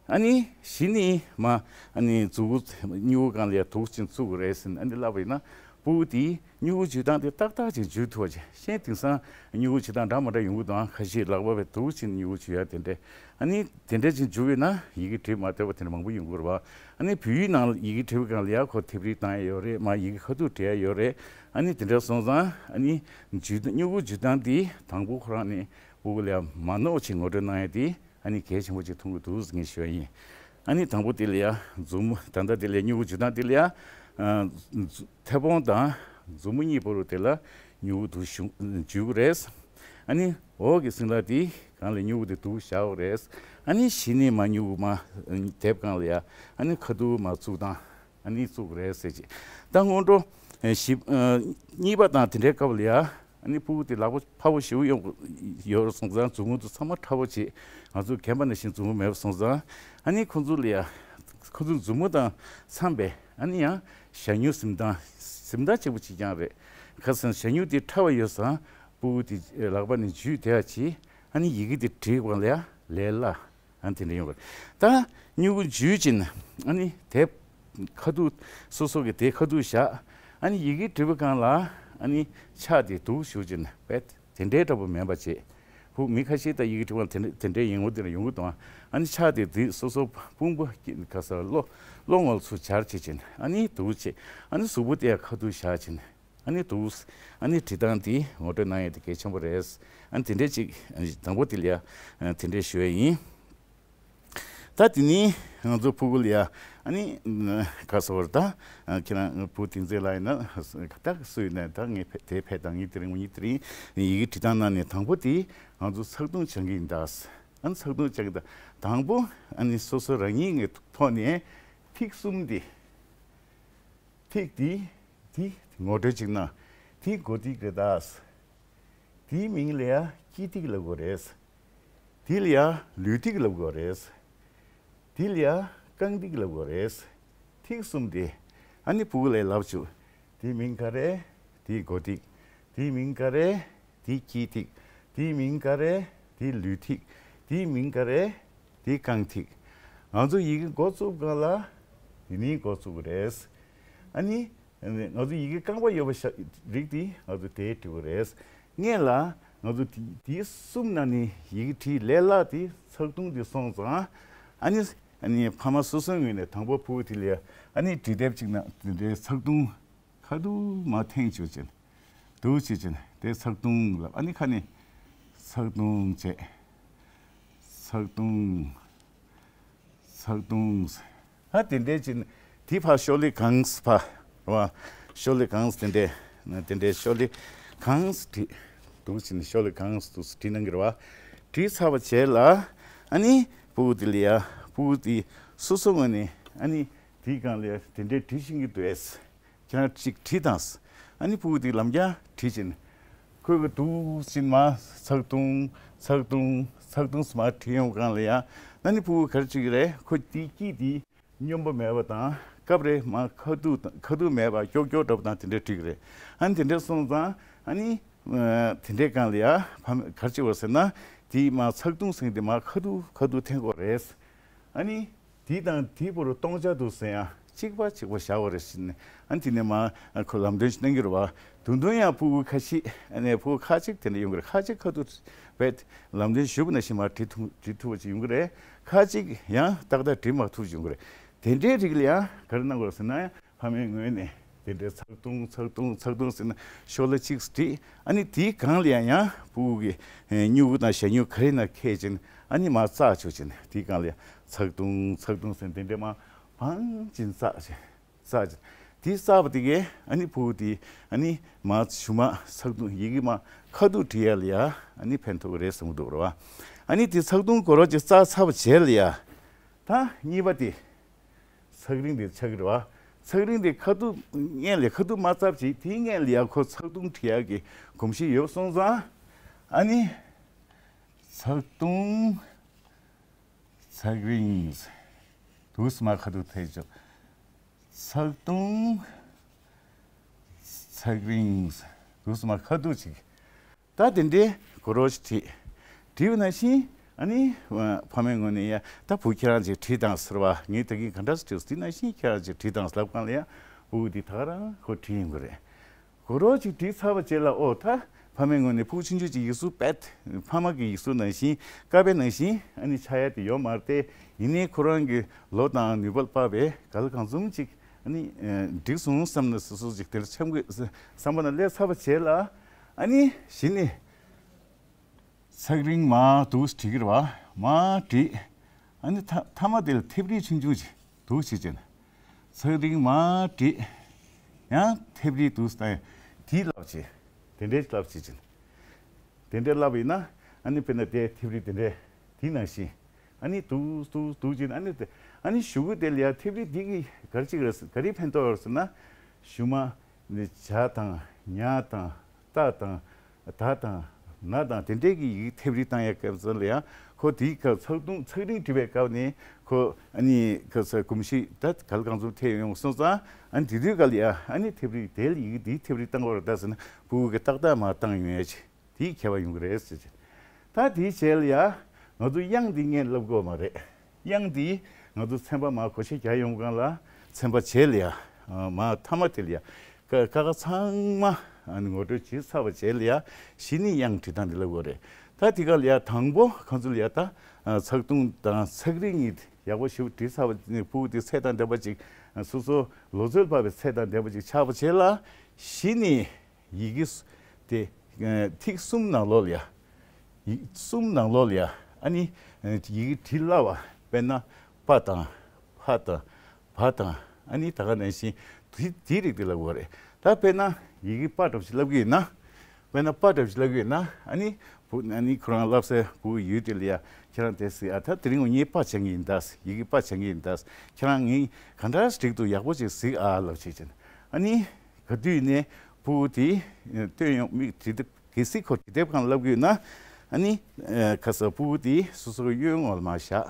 ཨ་ནི་གཞི་ནས་མ་ཨ་ནི་མཛུབ་གུ་སྨྱུ་གུ་སྒང་ལ་ཡ་འདུག་སེ་བཙུགས་དགོས་རེད་ཟེར་ཨ་ནི་ལབ་པ་ཡིན་ན་ཕྲུ་གུ་དེས་སྨྱུ་གུ་འཇུ་སྟངས་དེ་ཏག་ཏག་ཅིག་འཇུ་ཐུབ་པ་ཅིག་གཞན་དེང་སང་སྨྱུ་གུ་འཇུ་སྟངས་འདྲ་མི་འདྲ་ཡོང་གི་འདུག་ཨང་། ཁ་ཤས་ལག་པ་བས་འདུག་སེ་སྨྱུ་གུ་འཇུ་ཡ་དེ་འདྲས། ཨ་ནི་དེ་འདྲས་ཅིག་འཇུ་བས་ན་ཡི་གེ་འབྲི་མ་ཐུབ་པ་དེ་འདྲ་མང་པོ་ཡོང་གི་རེད་བ། ཨ་ནི་བོད་ཡིག་ནང་ལ་ཡི་གེ་འབྲི་བའི་སྒང་ལ་ཡ་ཁོ་ཐེབས་རིས་བཏང་ཡ་ཡོད་རེད། མར་ཡི་གེ་ཁ་ཐུག་འབྲི་ཡ་ཡོད་རེད། ཨ་ནི་དེ་འདྲ་སོང་ཙང་ཨ་ནི་འཇུ་སྨྱུ་གུ་འཇུ་སྟངས་དེ་དང་པོ་ཁོ་རང་ནས་ཕྲུ་གུ་ལ་ཡ་མ་ནོར་བ་ཅིག་ངོ་སྤྲོད་གནང་ཡ་དེ། ཨ་ནི་གལ་ཆེན་པོ་ཅིག་མཐོང་གི་འདུག་ཟེར་ངས་ཞུ་བ་ཡིན། ཨ་ནི་དང་པོ་དེ་ལ་ཡ་མཛུབ་མོ་ད་ལྟ་དེ་ལ་ཡ་སྨྱུ་གུ་འཇུ་སྟངས་དེ་ལ་ཡ། ཨ། མཐེ་བོང་དང་མཛུབ་མོ་གཉིས་པོ་རུ་དེ་ལ་སྨྱུ་གུ་འདུག་སེ་འཇུ་གི་རེད། ཨ་ནི་འོག་གི་སྲིན་ལག་དེ་སྒང་ལ་སྨྱུ་གུ་དེ་འདུག་སེ་བཞག་གི་རེད། ཨ་ནི་གཞི་ནས་མར་སྨྱུ་གུ་མར་དེབ་སྒང་ལ་ཡ་ཨ་ནི་ཁ་ཐུག་མར་བཙུགས་དང་། ཨ་ནི་བཙུགས་རེད་ཟེར་གྱི། ད་སྔོན་འགྲོ་ཨ་བཞི་ཨ་གཉིས་པ་དང་དེ་འདྲའི་སྐབས་ལ་ཡ། ཨ་ནི་ཕྲུ་གུ་དེ་ལག་པ་ཕར་བོ་ཞེ་པོ་ཡོད་ཡོད་སོང་ཙང་མཛུབ་མོ་དེ་ཚང་མ་ཕྲ་བོ་བྱས། ང་ཚོ་རྒན་པ་ནང་བཞིན་མཛུབ་མོ་མེད་པ་སོང་ཙང་། ཨ་ནི་ཁོ་ཚོ་ལ་ཡ། ཁོ་ཚོ་མཛུབ་མོ་དང་འཚམས་པའི་ཨ་ནི་ཡང་ཞྭ་སྨྱུག་གཟེངས་རྟགས་གཟེངས་རྟགས་གཅིག་པུ་གཅིག་རྐྱང་རེད། ཁ་སང་ཞྭ་སྨྱུག་དེ་ཕྲ་བ་ཡོད་ཙང་ཕྲུ་གུ་དེ་ལག་པ་ནས་འཇུས་བསྡད་ཡ་བྱས། ཨ་ནི་ཡི་གེ་དེ་འབྲི་དགོས་ལ་ཡ་ལས་སླ། ཨ་ནི་དེ་འདྲ་ཡོང་གི་རེད། ད་སྨྱུ་གུ་འཇུས་ཅིང་ཨ་ནི་དེབ་ཁ་ཐུག་སོ་སོ་གི་དེ་ཁ་ཐུག་བཞག་ཨ་ནི་ཡི་གེ་འབྲི་བའི་སྒང་ལ་ཨ་ནི་ཕྱག་དེ་འདུག་སེ་བཞུགས་ཅིང་བེད་དེ་འདྲའི་འདྲ་པོ་མེད་པ་བྱེད། ཧུ་མི་ཁ་ཤས་ད་ཡི་གེ་འབྲི་བ་དེ་འདྲ་དེ་འདྲའི་ཡིན་ངོ་དེ་འདྲ་ཡོང་གི་འདུག་ཨ་ནི་ཕྱག་དེ་དེ་སོ་སོ་དཔུང་པ་ག་ས་གློ་གློ་ངོ་ལ་ཚུར་སྦྱར་བྱེད་ཅིང་ཨ་ནི་འདུག་བྱེད། ཨ་ནི་གཟུགས་པོ་དེ་ཡང་ཁ་ཐུག་བཞག་ཅིང་། ཨ་ནི་འདུག་ཨ་ནི་བྲིས་སྟངས་དེ་ངོ་སྤྲོད་གནང་ཡས་དེ་གལ་ཆེན་པོ་རེད། ཨ་ནི་དེ་འདྲས་ཅིག་ཨ་ནི་དང་པོ་དེ་ལ་ཡ་ཨ་དེ་འདྲས་ཞུ་ཡས་ཡིན། ད་དེ་ནི་ང་ཚོ་ཕྲུ་གུ་ལ་ཡ་ཨ་ནི་ག་ཟེར་བ་རེད། ད་ཁྱེད་རང་བུ་དེ་ཚོ་ལ་ཡིན་ན་ད་སུ་ཡིན་ན་ད་ངས་ཕེ་དེ་ཕེབས་དང་ངས་དེ་རིང་ངོ་ཉིད་དེ་རིང་ཡི་གེ་བྲིས་སྟངས་ནང་ནས་དང་པོ་དེ་ང་ཚོ་ཚགས་ཐུང་སྦྱང་གི་ཡིན་ད། ཨ་ནི་ཚགས་ཐུང་སྦྱང་གི་ད་དང་པོ་ཨ་ནི་སོ་སོ་རང་ཉིད་ཀྱི་ཐོག་ནས་ཐིག་གསུམ་དེ། ཐིག་འདི་འདི་ངོ་སྤྲོད་ཅིག་གནང་། འདི་མགོ་ཐིག་རེད་ད། འདིའི་མིང་ལ་ཡ་དཀྱིལ་ཐིག་ལབ་དགོས་རེད། འདི་ལ་ཡ་ལུས་ཐིག་ལབ་དགོས་རེད། འདི་ལ་ཡ་རྐང་ཐིག་ལབ་དགོས་རེད། ཐིག་གསུམ་དེ་ཨ་ནི་ཕྲུ་གུ་ལ་ལབ་བཅུག་འདིའི་མིང་ག་རེ། འདི་མགོ་ཐིག་འདིའི་མིང་ག་རེ། འདི་དཀྱིལ་ཐིག་འདིའི་མིང་ག་རེ། འདི་ལུས་ཐིག་འདིའི་མིང་ག་རེ། འདི་རྐང་ཐིག་ང་ཚོ་ཡི་གེ་འགོ་བཙུགས་སྒང་ལ་འདི་ནས་འགོ་བཙུགས་ཀྱི་རེད། ཨ་ནི། ང་ཚོ་ཡི་གེ་རྐང་པ་ཡོད་པ་ཤ་རིགས་དེ་ང་ཚོ་དེ་འབྲི་དགོས་རེད། སྔོན་ལ་ང་ཚོ་དེ་དེའི་གསུམ་ནང་ནས་ཡི་གེ་བྲིས་ལས་སླ་དེ་ཚགས་ཐུང་དེ་སོང་ཙང་། ཨ་ནི་ཨ་ནི་ཕ་མ་སོ་སོའི་ངོས་ནས་དང་པོ་ཕྲུ་གུ་དེ་ལ་ཨ་ནི་འབྲི་དེབ་ཅིག་ནང་དེ་འདྲའི་ཚགས་ཐུང་ཁ་ཐུག་མར་འཐེན་བཅུག་ཅིང་། འདུག་བྱེད་ཅིང་དེ་ཚགས་ཐུང་ལབ། ཨ་ནི་ཁ་ནས་ཚགས་ཐུང་བྱས། ཚགས་ཐུང་། ཚགས་ཐུང་། ཧ་དེ་འདྲའི་ཅིག་དེ་ཕར་ཤོག་ལེ་གང་ཕར་བ། ཤོག་ལེ་གང་དེ་འདྲའི་དེ་འདྲའི་ཤོག་ལེ་གང་བྲིས་འདུག་ཅིག་ཤོག་ལེ་གང་འདུག་བྲིས་གནང་གི་རེད་བ། བྲིས་ཚར་བ་བྱས་ལ་ཨ་ནི་ཕྲུ་གུ་དེ་ལ་ཡ་ཕྲུ་གུ་དེ་སོ་སོ་ངོས་ནས་ཨ་ནི་དེའི་སྒང་ལ་ཡ་དེ་འདྲའི་བྲིས་ཤེས་ཀྱི་འདུག་ཨེ། ཁྱེད་རང་གཅིག་བྲིས་དང་། ཨ་ནི་ཕྲུ་གུ་དེ་ལམ་རྒྱག་བྲིས་ཕྱིན། ཁོས་གི་འདུག་ཕྱིན་མ་ཚགས་ཐུང་ཚགས་ཐུང་ཚགས་ཐུང་མ་བྲིས་ཡོང་སྒང་ལ་ཡ། ཨ་ནི་ཕྲུ་གུ་ག་རེ་བྱེད་ཀྱི་རེད། ཁོ་དེའི་དཀྱིལ་དེ་སྙོམས་པོ་མེད་པ་དང་སྐབས་རེ་མ་ཁ་ཐུག་དང་ཁ་ཐུག་མེད་པ་ཀྱོག་ཀྱོག་འདྲ་པོ་དང་དེ་འདྲ་བྲིས་ཀྱི་རེད། ཨ་ནི་དེ་འདྲ་སོང་ཙང་ཨ་ནི་དེ་འདྲའི་སྒང་ལ་ཡ་ཕ་མ་ག་རེ་བྱེད་དགོས་ཟེར་ན། དེ་མ་ཚགས་ཐུང་ཟེར་དེ་མ་ཁ་ཐུག་ཁ་ཐུག་འཐེན་དགོས་རེད། ཨ་ནི། དེ་དང་དེའི་བར་དུ་སྟོང་ཆ་འདུག་ཟེར་ཡང་གཅིག་པ་གཅིག་པ་བཞག་པ་རེད་ཟེར་ནས། ཨ་ནི་དེ་ནས་མ་ཁོ་ལམ་སྟོན་ཞིག་གནང་གི་རེད་བ། དུང་དུང་ཡང་ཕྲུ་གུ་ཁ་ཤས་ཨ་ནི་ཕྲུ་གུ་ཁ་ཅིག་དེ་འདྲ་ཡོང་གི་རེད། ཁ་ཅིག་ཁ་ཐུག་བས་ལམ་སྟོན་ཞུས་པ་ནང་བཞིན་མར་བྲིས་ཐུབ་བྲིས་ཐུབ་པ་ཅིག་ཡོང་གི་རེད། ཁ་ཅིག་ཡང་ཏག་ཏག་བྲིས་མ་ཐུབ་ཅིག་ཡོང་གི་རེད། དེ་འདྲའི་རིགས་ལ་ཡང་ག་རེ་གནང་དགོས་ཟེར་ན། ཕ་མའི་ངོས་ནས་དེ་འདྲའི་ཚགས་ཐུང་ཚགས་ཐུང་ཚགས་ཐུང་ཟེར་ན་ཤོག་ལེ་གཅིག་བྲིས། ཨ་ནི་དེའི་སྒང་ལ་ཡང་ཡང་ཕྲུ་གུ་གི་སྨྱུ་གུ་དང་ཞྭ་སྨྱུག་ག་རེ་ན་འཁྱེར་ཅིང་ཨ་ནི་མར་བཙགས་བཅུག་ཅིང་དེའི་སྒང་ལ་ཡང་ཚགས་ཐུང་ཚགས་ཐུང་ཟེར་དེ་འདྲའི་མར་བང་ཅིང་བཙགས་ཅིང་བཙགས་ཅིང་། དེ་བཙགས་པ་དེ་གས་ཨ་ནི་ཕྲུ་གུ་དེ་ཨ་ནི་མར་གཞུག་མ་ཚགས་ཐུང་ཡི་གེ་མར་ཁ་ཐུག་བྲིས་ཡ་ལ་ཡ་ཨ་ནི་ཕན་ཐོགས་ཀྱི་རེད་བསམ་གྱི་འདུག་རེད་བ། ཨ་ནི་དེ་ཚགས་ཐུང་གོ་རོ་ཅིག་བཙགས་ཚར་བ་བྱས་ལ་ཡ། ད་གཉིས་པ་དེ། ཚགས་རིང་དེ་ཆགས་ཀྱི་རེད་བ། ཚགས་རིང་དེ་ཁ་ཐུག་སྔོན་ལ་ཁ་ཐུག་མ་བཙགས་ཅིག་དེའི་སྔོན་ལ་ཡ་ཁོ་ཚགས་ཐུང་བྲིས་ཡག་གི་གོམས་གཤིས་ཡོད་སོང་ཙང་། ཨ་ནི། ཚགས་ཐུང་། ཚགས་རིང་། དུས་མ་ཁ་ཐུག་ཐེ་ཆོག་ཚགས་ཐུང་། ཚགས་རིང་། དུས་མ་ཁ་ཐུག་ཅིག་ད་དེ་འདྲའི་གོ་རོ་ཞིག་བྲིས། བྲིས་པ་ནང་བཞིན་ཨ་ནི་ཕ་མའི་ངོས་ནས་ཡ་ད་བུ་ཁྱེད་རང་ཅིག་བྲིས་དང་ཟེར་བ། ངས་ད་གིན་ག་འདྲ་ཞིག་བྲིས་དེ་ནང་བཞིན་ཁྱེད་རང་ཅིག་བྲིས་དང་ལབ་སྒང་ལ་ཡ་བུ་འདི་ད་ག་རང་ཁོ་བྲིས་ཡོང་གི་རེད། གོ་རོ་ཅིག་བྲིས་ཚར་བ་རྗེས་ལ་ཨོ་ད་ཕ་མའི་ངོས་ནས་ཕྲུ་གུ་ཆུང་ཆུང་ཅིག་ཡིག་གཟུགས་པད་ཕ་མ་གི་ཡིག་གཟུགས་ནང་བཞིན་ཀ་པའི་ནང་བཞིན་ཨ་ནི་ཆགས་ཡ་དེ་ཡོད་མ་རེད་དེ། ཡིན་ནའི་ཁོ་རང་གི་ལོ་དང་ནུས་པ་དཔག་པའི་ག་ལ་གང་འཚམ་ཅིག་ཨ་ནི་འགྲིག་སོང་བསམ་ནས་སོ་སོ་ཅིག་དེར་འཆམ་གི་བསམ་པ་ན་སླེབས་ཚར་བ་རྗེས་ལ་ཨ་ནི་གཞི་ནས། ཚགས་རིང་མར་འདུག་བྲིས་ཀྱི་རེད་བ། མར་བྲིས། ཨ་ནི་མཐའ་མཐའ་མ་དེ་ལ་མཐེབ་རིས་ཆུང་ཆུང་ཅིག་འདུག་བྱེད་ཅན། ཚགས་རིང་མར་བྲིས། ཡང་མཐེབ་རིས་འདུག་བཏང་ཡ་དེའི་ལབ་བྱེད། དེ་འདྲའི་ལབ་བྱེད་ཅན། དེ་འདྲའི་ལབ་ཡིན་ན་ཨ་ནི་དཔེར་ན་དེ་མཐེབ་རིས་དེ་འདྲའི་དེའི་ནང་བཞིན། ཨ་ནི་འདུག་འདུག་འདུག་ཅན་ཨ་ནི་དེ་ཨ་ནི་གཞུག་གུ་དེ་ལ་ཡ་མཐེབ་རིས་འདི་གི་ག་རེ་ཅིག་རེད་ག་རེ་ཕན་ཐོགས་རེད་ཟེར་ན། གཞུག་མ། ནི་བྱ་དང་ཉ་དང་རྟ་དང་ད་དང་ན་དང་དེ་འདྲའི་གི་ཡི་གེ་མཐེབ་རིས་བཏང་ཡ་སྐབས་སུ་ལ་ཡང་ཁོ་དེའི་སྐབས་ཚགས་ཐུང་ཚགས་རིང་བྲིས་པའི་སྐབས་ནས་ཁོ་ཨ་ནི་ཁ་ས་གོམས་གཤིས་ད་ག་ལ་གང་འཚམ་ཐེབས་ཡོང་སོང་ཙང་ཨ་ནི་དེ་དུས་ག་ལ་ཡ་ཨ་ནི་མཐེབ་རིས་དེ་ལ་ཡི་གེ་འདིའི་མཐེབ་རིས་བཏང་དགོས་རེད་ད་ཟེར་ན་ཕྲུ་གུ་གི་ཏག་ཏག་མར་བཏང་ཡོང་ཡ་ཅིག་དེའི་ཁྱད་པར་ཡོང་གི་རེད་ཟེར་ཅིག་ད་དེའི་རྗེས་ལ་ཡ་ང་ཚོ་དབྱངས་འདི་ངས་ལབ་དགོས་མ་རེད། དབྱངས་འདི་ང་ཚོ་ཚན་པ་མར་གོ་ཤེས་རྒྱག་ཡོང་སྒང་ལ་ཚན་པ་རྗེས་ལ་ཡ་མར་མཐའ་མ་དེ་ལ་ཡ། ཀ་ཀ་ཁ་ཚང་མ་ཨ་ནི་ངོ་སྤྲོད་བྱས་ཚར་བ་རྗེས་ལ་ཡ་གཞི་ནས་དབྱངས་འབྲི་སྟངས་འདི་ལབ་དགོས་རེད། ད་དེ་ག་ལ་ཡ་དང་པོ་ཁོང་ཚོ་ལ་ཡ་ད་ཚགས་ཐུང་དང་ཚགས་རིང་གཉིས་ཡག་པོ་ཞིག་བྲིས་ཚར་བ་ནས་ཕྲུ་གུ་དེ་ཚད་དང་ལྡན་པ་ཅིག་སོ་སོ་ལོ་ཚོད་བབས་པའི་ཚད་དང་ལྡན་པ་ཅིག་ཆགས་པ་རྗེས་ལ་ གཞི་ནས་ཡི་གེ་དེ་ཐིག་གསུམ་ནང་ལོགས་ལ་ཡ། ཡིག་གསུམ་ནང་ལོགས་ལ་ཡ། ཨ་ནི་ཡི་གེ་བྲི་སླ་བ། དཔེར་ན་པ་དང་ཕ་དང་བ་དང་། ཨ་ནི་ད་ག་ནང་བཞིན་དེ་དེའི་རིགས་དེ་ལབ་དགོས་རེད། ད་དཔེར་ན་ཡི་གེ་པ་འདྲ་པོ་ཞིག་ལབ་ཀྱི་ཡོད་ན། དཔེར་ན་པ་འདྲ་པོ་ཞིག་ལབ་ཀྱི་ཡོད་ན། ཨ་ནི་བུ་ཨ་ནི་ཁོ་རང་བསླབ་སའི་བུ་ཡུལ་དེ་ལ་ཡ། ཁྱེད་རང་དེ་གཟིགས་ཨ། ད་དེ་རིང་ངས་པ་སྦྱང་གི་ཡིན་ད། ཡི་གེ་པ་སྦྱང་གི་ཡིན་ད། ཁྱེད་རང་ངས་ག་འདྲ་བྲིས་འདུག་ཡག་པོ་ཅིག་གཟིགས་ཨ་ལབ་བྱས་ཅན། ཨ་ནི་ག་དུས་ནས་བུ་དེ་སྟོན་ཡོང་མིག་དེ་དེ་གལ་སྲིད་ཁོ་དེབ་སྒང་ལབ་དགོས་ན། ཨ་ནི་ཁ་ས་ཕྲུ་གུ་དེ་སོ་སོའི་གཡོན་ངོ་ལ་མར་བཞག་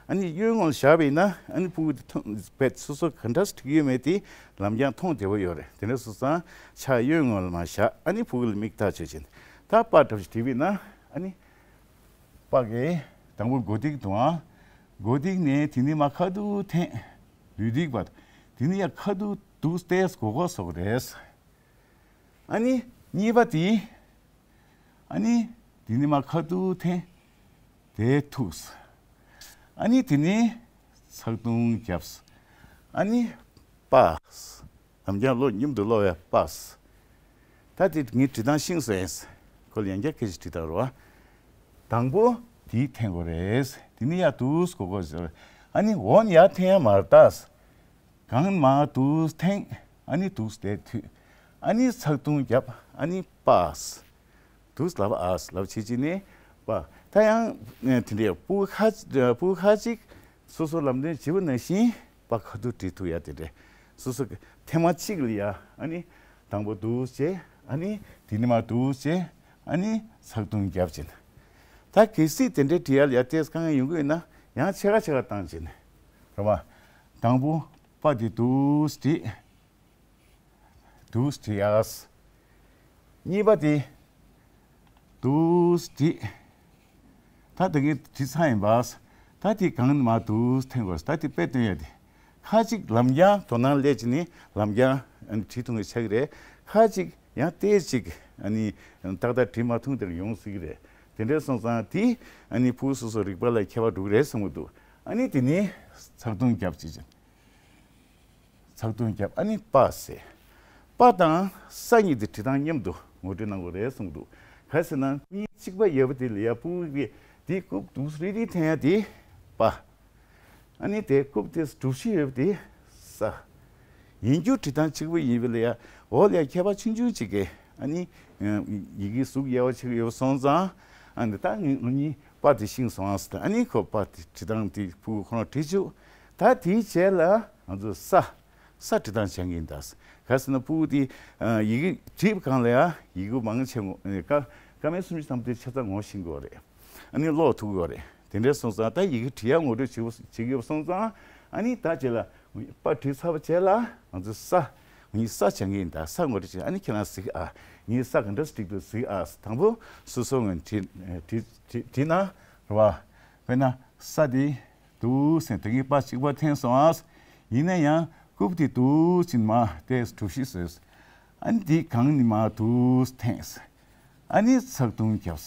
ཨ་ནི་གཡོན་ངོ་ལ་བཞག་པ་ཡིན་ན། ཨ་ནི་ཕྲུ་གུ་དེ་མཐོང་བས་སོ་སོ་ག་འདྲ་བྲིས་ཡོད་མེད་དེ་ལམ་རྒྱང་མཐོང་བདེ་པོ་ཡོད་རེད། དེ་འདྲ་སོང་ཙང་ཕྱག་གཡོན་ངོ་ལ་མར་བཞག་ཨ་ནི་ཕྲུ་གུ་ལ་མིག་ལྟ་བྱེད་ཅིང་། ད་པ་འདྲ་པོ་ཞིག་བྲིས་པ་ཡིན་ན། ཨ་ནི་པ་གི་དང་པོ་མགོ་ཐིག་དང་། མགོ་ཐིག་ནས་དེ་ནས་མར་ཁ་ཐུག་འཐེན། ལུས་ཐིག་བར། དེ་ནས་ཡར་ཁ་ཐུག་འདུག་སྟེ་སྒོར་སྒོར་སོགས་རེད། ཨ་ནི་གཉིས་པ་དེ། ཨ་ནི་དེ་ནས་མར་ཁ་ཐུག་འཐེན། དེ་ཐུག་ཨ་ནི་དེ་ནས་ཚག་ཐུང་བརྒྱབ། ཨ་ནི་པ། ལམ་རྒྱང་ལོག་མཉམ་དུ་ལོག་ཡ་པ། ད་དེ་ངས་བྲིས་སྟངས་ཤེས་སོང་ཡིན། ཁོ་ལ་ཡང་བསྐྱར་སྐད་ཅིག་བྲིས་སྟངས་རོ། དང་པོ་དེ་འཐེན་དགོས་རེད། དེ་ནས་ཡར་འདུག་སྒོར་སྒོར་ཟེར། ཨ་ནི་འོག་ནས་ཡར་འཐེན་ཡ་མ་རེད་ད། གང་མར་འདུག་འཐེན། ཨ་ནི་འདུག་དེ་ཐུག་ཨ་ནི་ཚག་ཐུང་བརྒྱབ། ཨ་ནི་པ། འདུག་ལབ་ཨ་ལབ་བྱེད་ཅིག་ནས་པ། ད་ཡང་དེ་འདྲའི་ཕྲུ་གུ་ཁ་ཕྲུ་གུ་ཁ་ཅིག་སོ་སོ་ལམ་སྟོན་བྱེད་པ་ནང་བཞིན་པ་ཁ་ཐུག་བྲིས་ཐུབ་ཡ་དེ་འདྲས། སོ་སོ་ཐེངས་མ་གཅིག་ལ་ཡ། ཨ་ནི་དང་པོ་འདུག་བྱས། ཨ་ནི་དེ་ནས་མར་འདུག་བྱས། ཨ་ནི་ཚག་ཐུང་བརྒྱབ་ཅིང་། ད་གལ་སྲིད་དེ་འདྲའི་བྲིས་ཡ་ལ་ཡ་ཏོག་ཙམ་དཀའ་ངལ་ཡོང་གི་ཡོད་ན་ཡང་ཕྱེད་ཀ་ཕྱེད་ཀ་བཏང་བྱས་ནས་རེད་བ། དང་པོ་པ་དེ་འདུག་བྲིས། འདུག་བྲིས་ཡ། གཉིས་པ་དེ། འདུག་བྲིས། ད་དེ་གའི་བྲིས་ཚར་ཡིན་པ། ད་དེ་གང་ནས་མར་འདུག་འཐེན་དགོས། ད་དེ་དཔེ་སྟོན་ཡ་དེ། ཁ་ཅིག་ལམ་རྒྱང་དོ་སྣང་སླེབས་ཀྱི་ནི་ལམ་རྒྱང་ཨ་ནི་བྲིས་ཐུབ་ངེས་ཆགས་ཀྱི་རེད། ཁ་ཅིག་ཡང་ཏོག་ཙམ་ཅིག་ཨ་ནི་ཏག་ཏག་བྲིས་མ་ཐུབ་དེར་ཡོང་སྲིད་ཀྱི་རེད། དེ་འདྲ་སོང་ཙང་དེ་ཨ་ནི་ཕྲུ་གུ་སོ་སོ་རིག་པ་ལ་ཁྱད་པར་འགྲོ་གི་རེད་བསམ་གྱི་འདུག་ཨ་ནི་དེ་ནས་ཚག་ཐུང་བརྒྱབ་ཅིག་ཅིང་། ཚག་ཐུང་བརྒྱབ། ཨ་ནི་པ་ཟེར། པ་དང་ས་གཉིས་དེ་བྲིས་སྟངས་མཉམ་དུ་ངོ་སྤྲོད་གནང་དགོས་རེད་གསུངས་འདུག་ག་ཟེར་ན་གཉིས་གཅིག་པ་ཡོད་པ་དེ་ལ་ཡ་ཕྲུ་གུ་གིས་དེ་རྐུབ་འདུག་རིལ་རིལ་འཐེན་ཡ་དེ་པ། ཨ་ནི་དེ་རྐུབ་དེ་གྲུ་བཞི་ཡོད་པ་དེ་ས། ཡིན་རྒྱུ་བྲིས་སྟངས་གཅིག་པ་ཡིན་པ་ལ་ཡ། འོག་ལ་ཡ་ཁྱད་པར་ཆུང་ཆུང་གཅིག་གིས་ཨ་ནི་ཡི་གེ་གཟུགས་ཡག་པོ་ཆགས་ཡོད་སོང་ཙང་། ཨ་ནི་ད་ངས་ངོ་གཉིས་པ་དེ་ཤེས་སོང་ཨ་ཟེར། ཨ་ནི་ཁོ་པ་དེ་བྲིས་སྟངས་དེ་ཕྲུ་གུ་ཁོ་རང་བྲིས་བཅུག་ད་དེའི་རྗེས་ལ་ང་ཚོས་ས། ས་བྲིས་སྟངས་སྦྱང་གི་ཡིན་ད། ག་ཟེར་ན་ཕྲུ་གུ་དེ་ཡི་གེ་བྲིས་པའི་སྒང་ལ་ཡ་ཡི་གེ་མང་ཆེ་ངོ་ཀ་ཀ་མད་སུམ་ཅུ་ཐམ་པ་དེ་ཆ་ཚང་ངོ་ཤེས་དགོས་རེད། ཨ་ནི་ཀློག་ཐུབ་དགོས་རེད། དེ་འདྲ་སོང་ཙང་ད་ཡི་གེ་བྲིས་ཡ་ངོ་སྤྲོད་བྱེད་དགོས་བྱེད་ཀྱི་ཡོད་སོང་ཙང་། ཨ་ནི་ད་རྗེས་ལ་པ་བྲིས་ཚར་བ་རྗེས་ལ་ང་ཚོས་ས། ངས་ས་སྦྱང་གི་ཡིན་ད། ས་ངོ་སྤྲོད་བྱེད། ཨ་ནི་ཁྱེད་རང་གཟིགས་ཨ། ངས་ས་ག་འདྲ་བྲིས་འདུག་གཟིགས་ཨ། དང་པོ་སོ་སོ་ངོས་བྲིས་བྲིས་བྲིས་བྲིས་ན་རེད་བ། དཔེར་ན་ས་དེ་འདུག་ཟེར་དེ་གའི་པ་གཅིག་པ་འཐེན་སོང་ཨ། ཡིན་ན་ཡང་རྐུབ་དེ་འདུག་ཅིང་མ་དེ་གྲུ་བཞི་བཟོས། ཨ་ནི་དེ་གང་ནི་མ་འདུག་འཐེན། ཨ་ནི་ཚག་ཐུང་བརྒྱབ།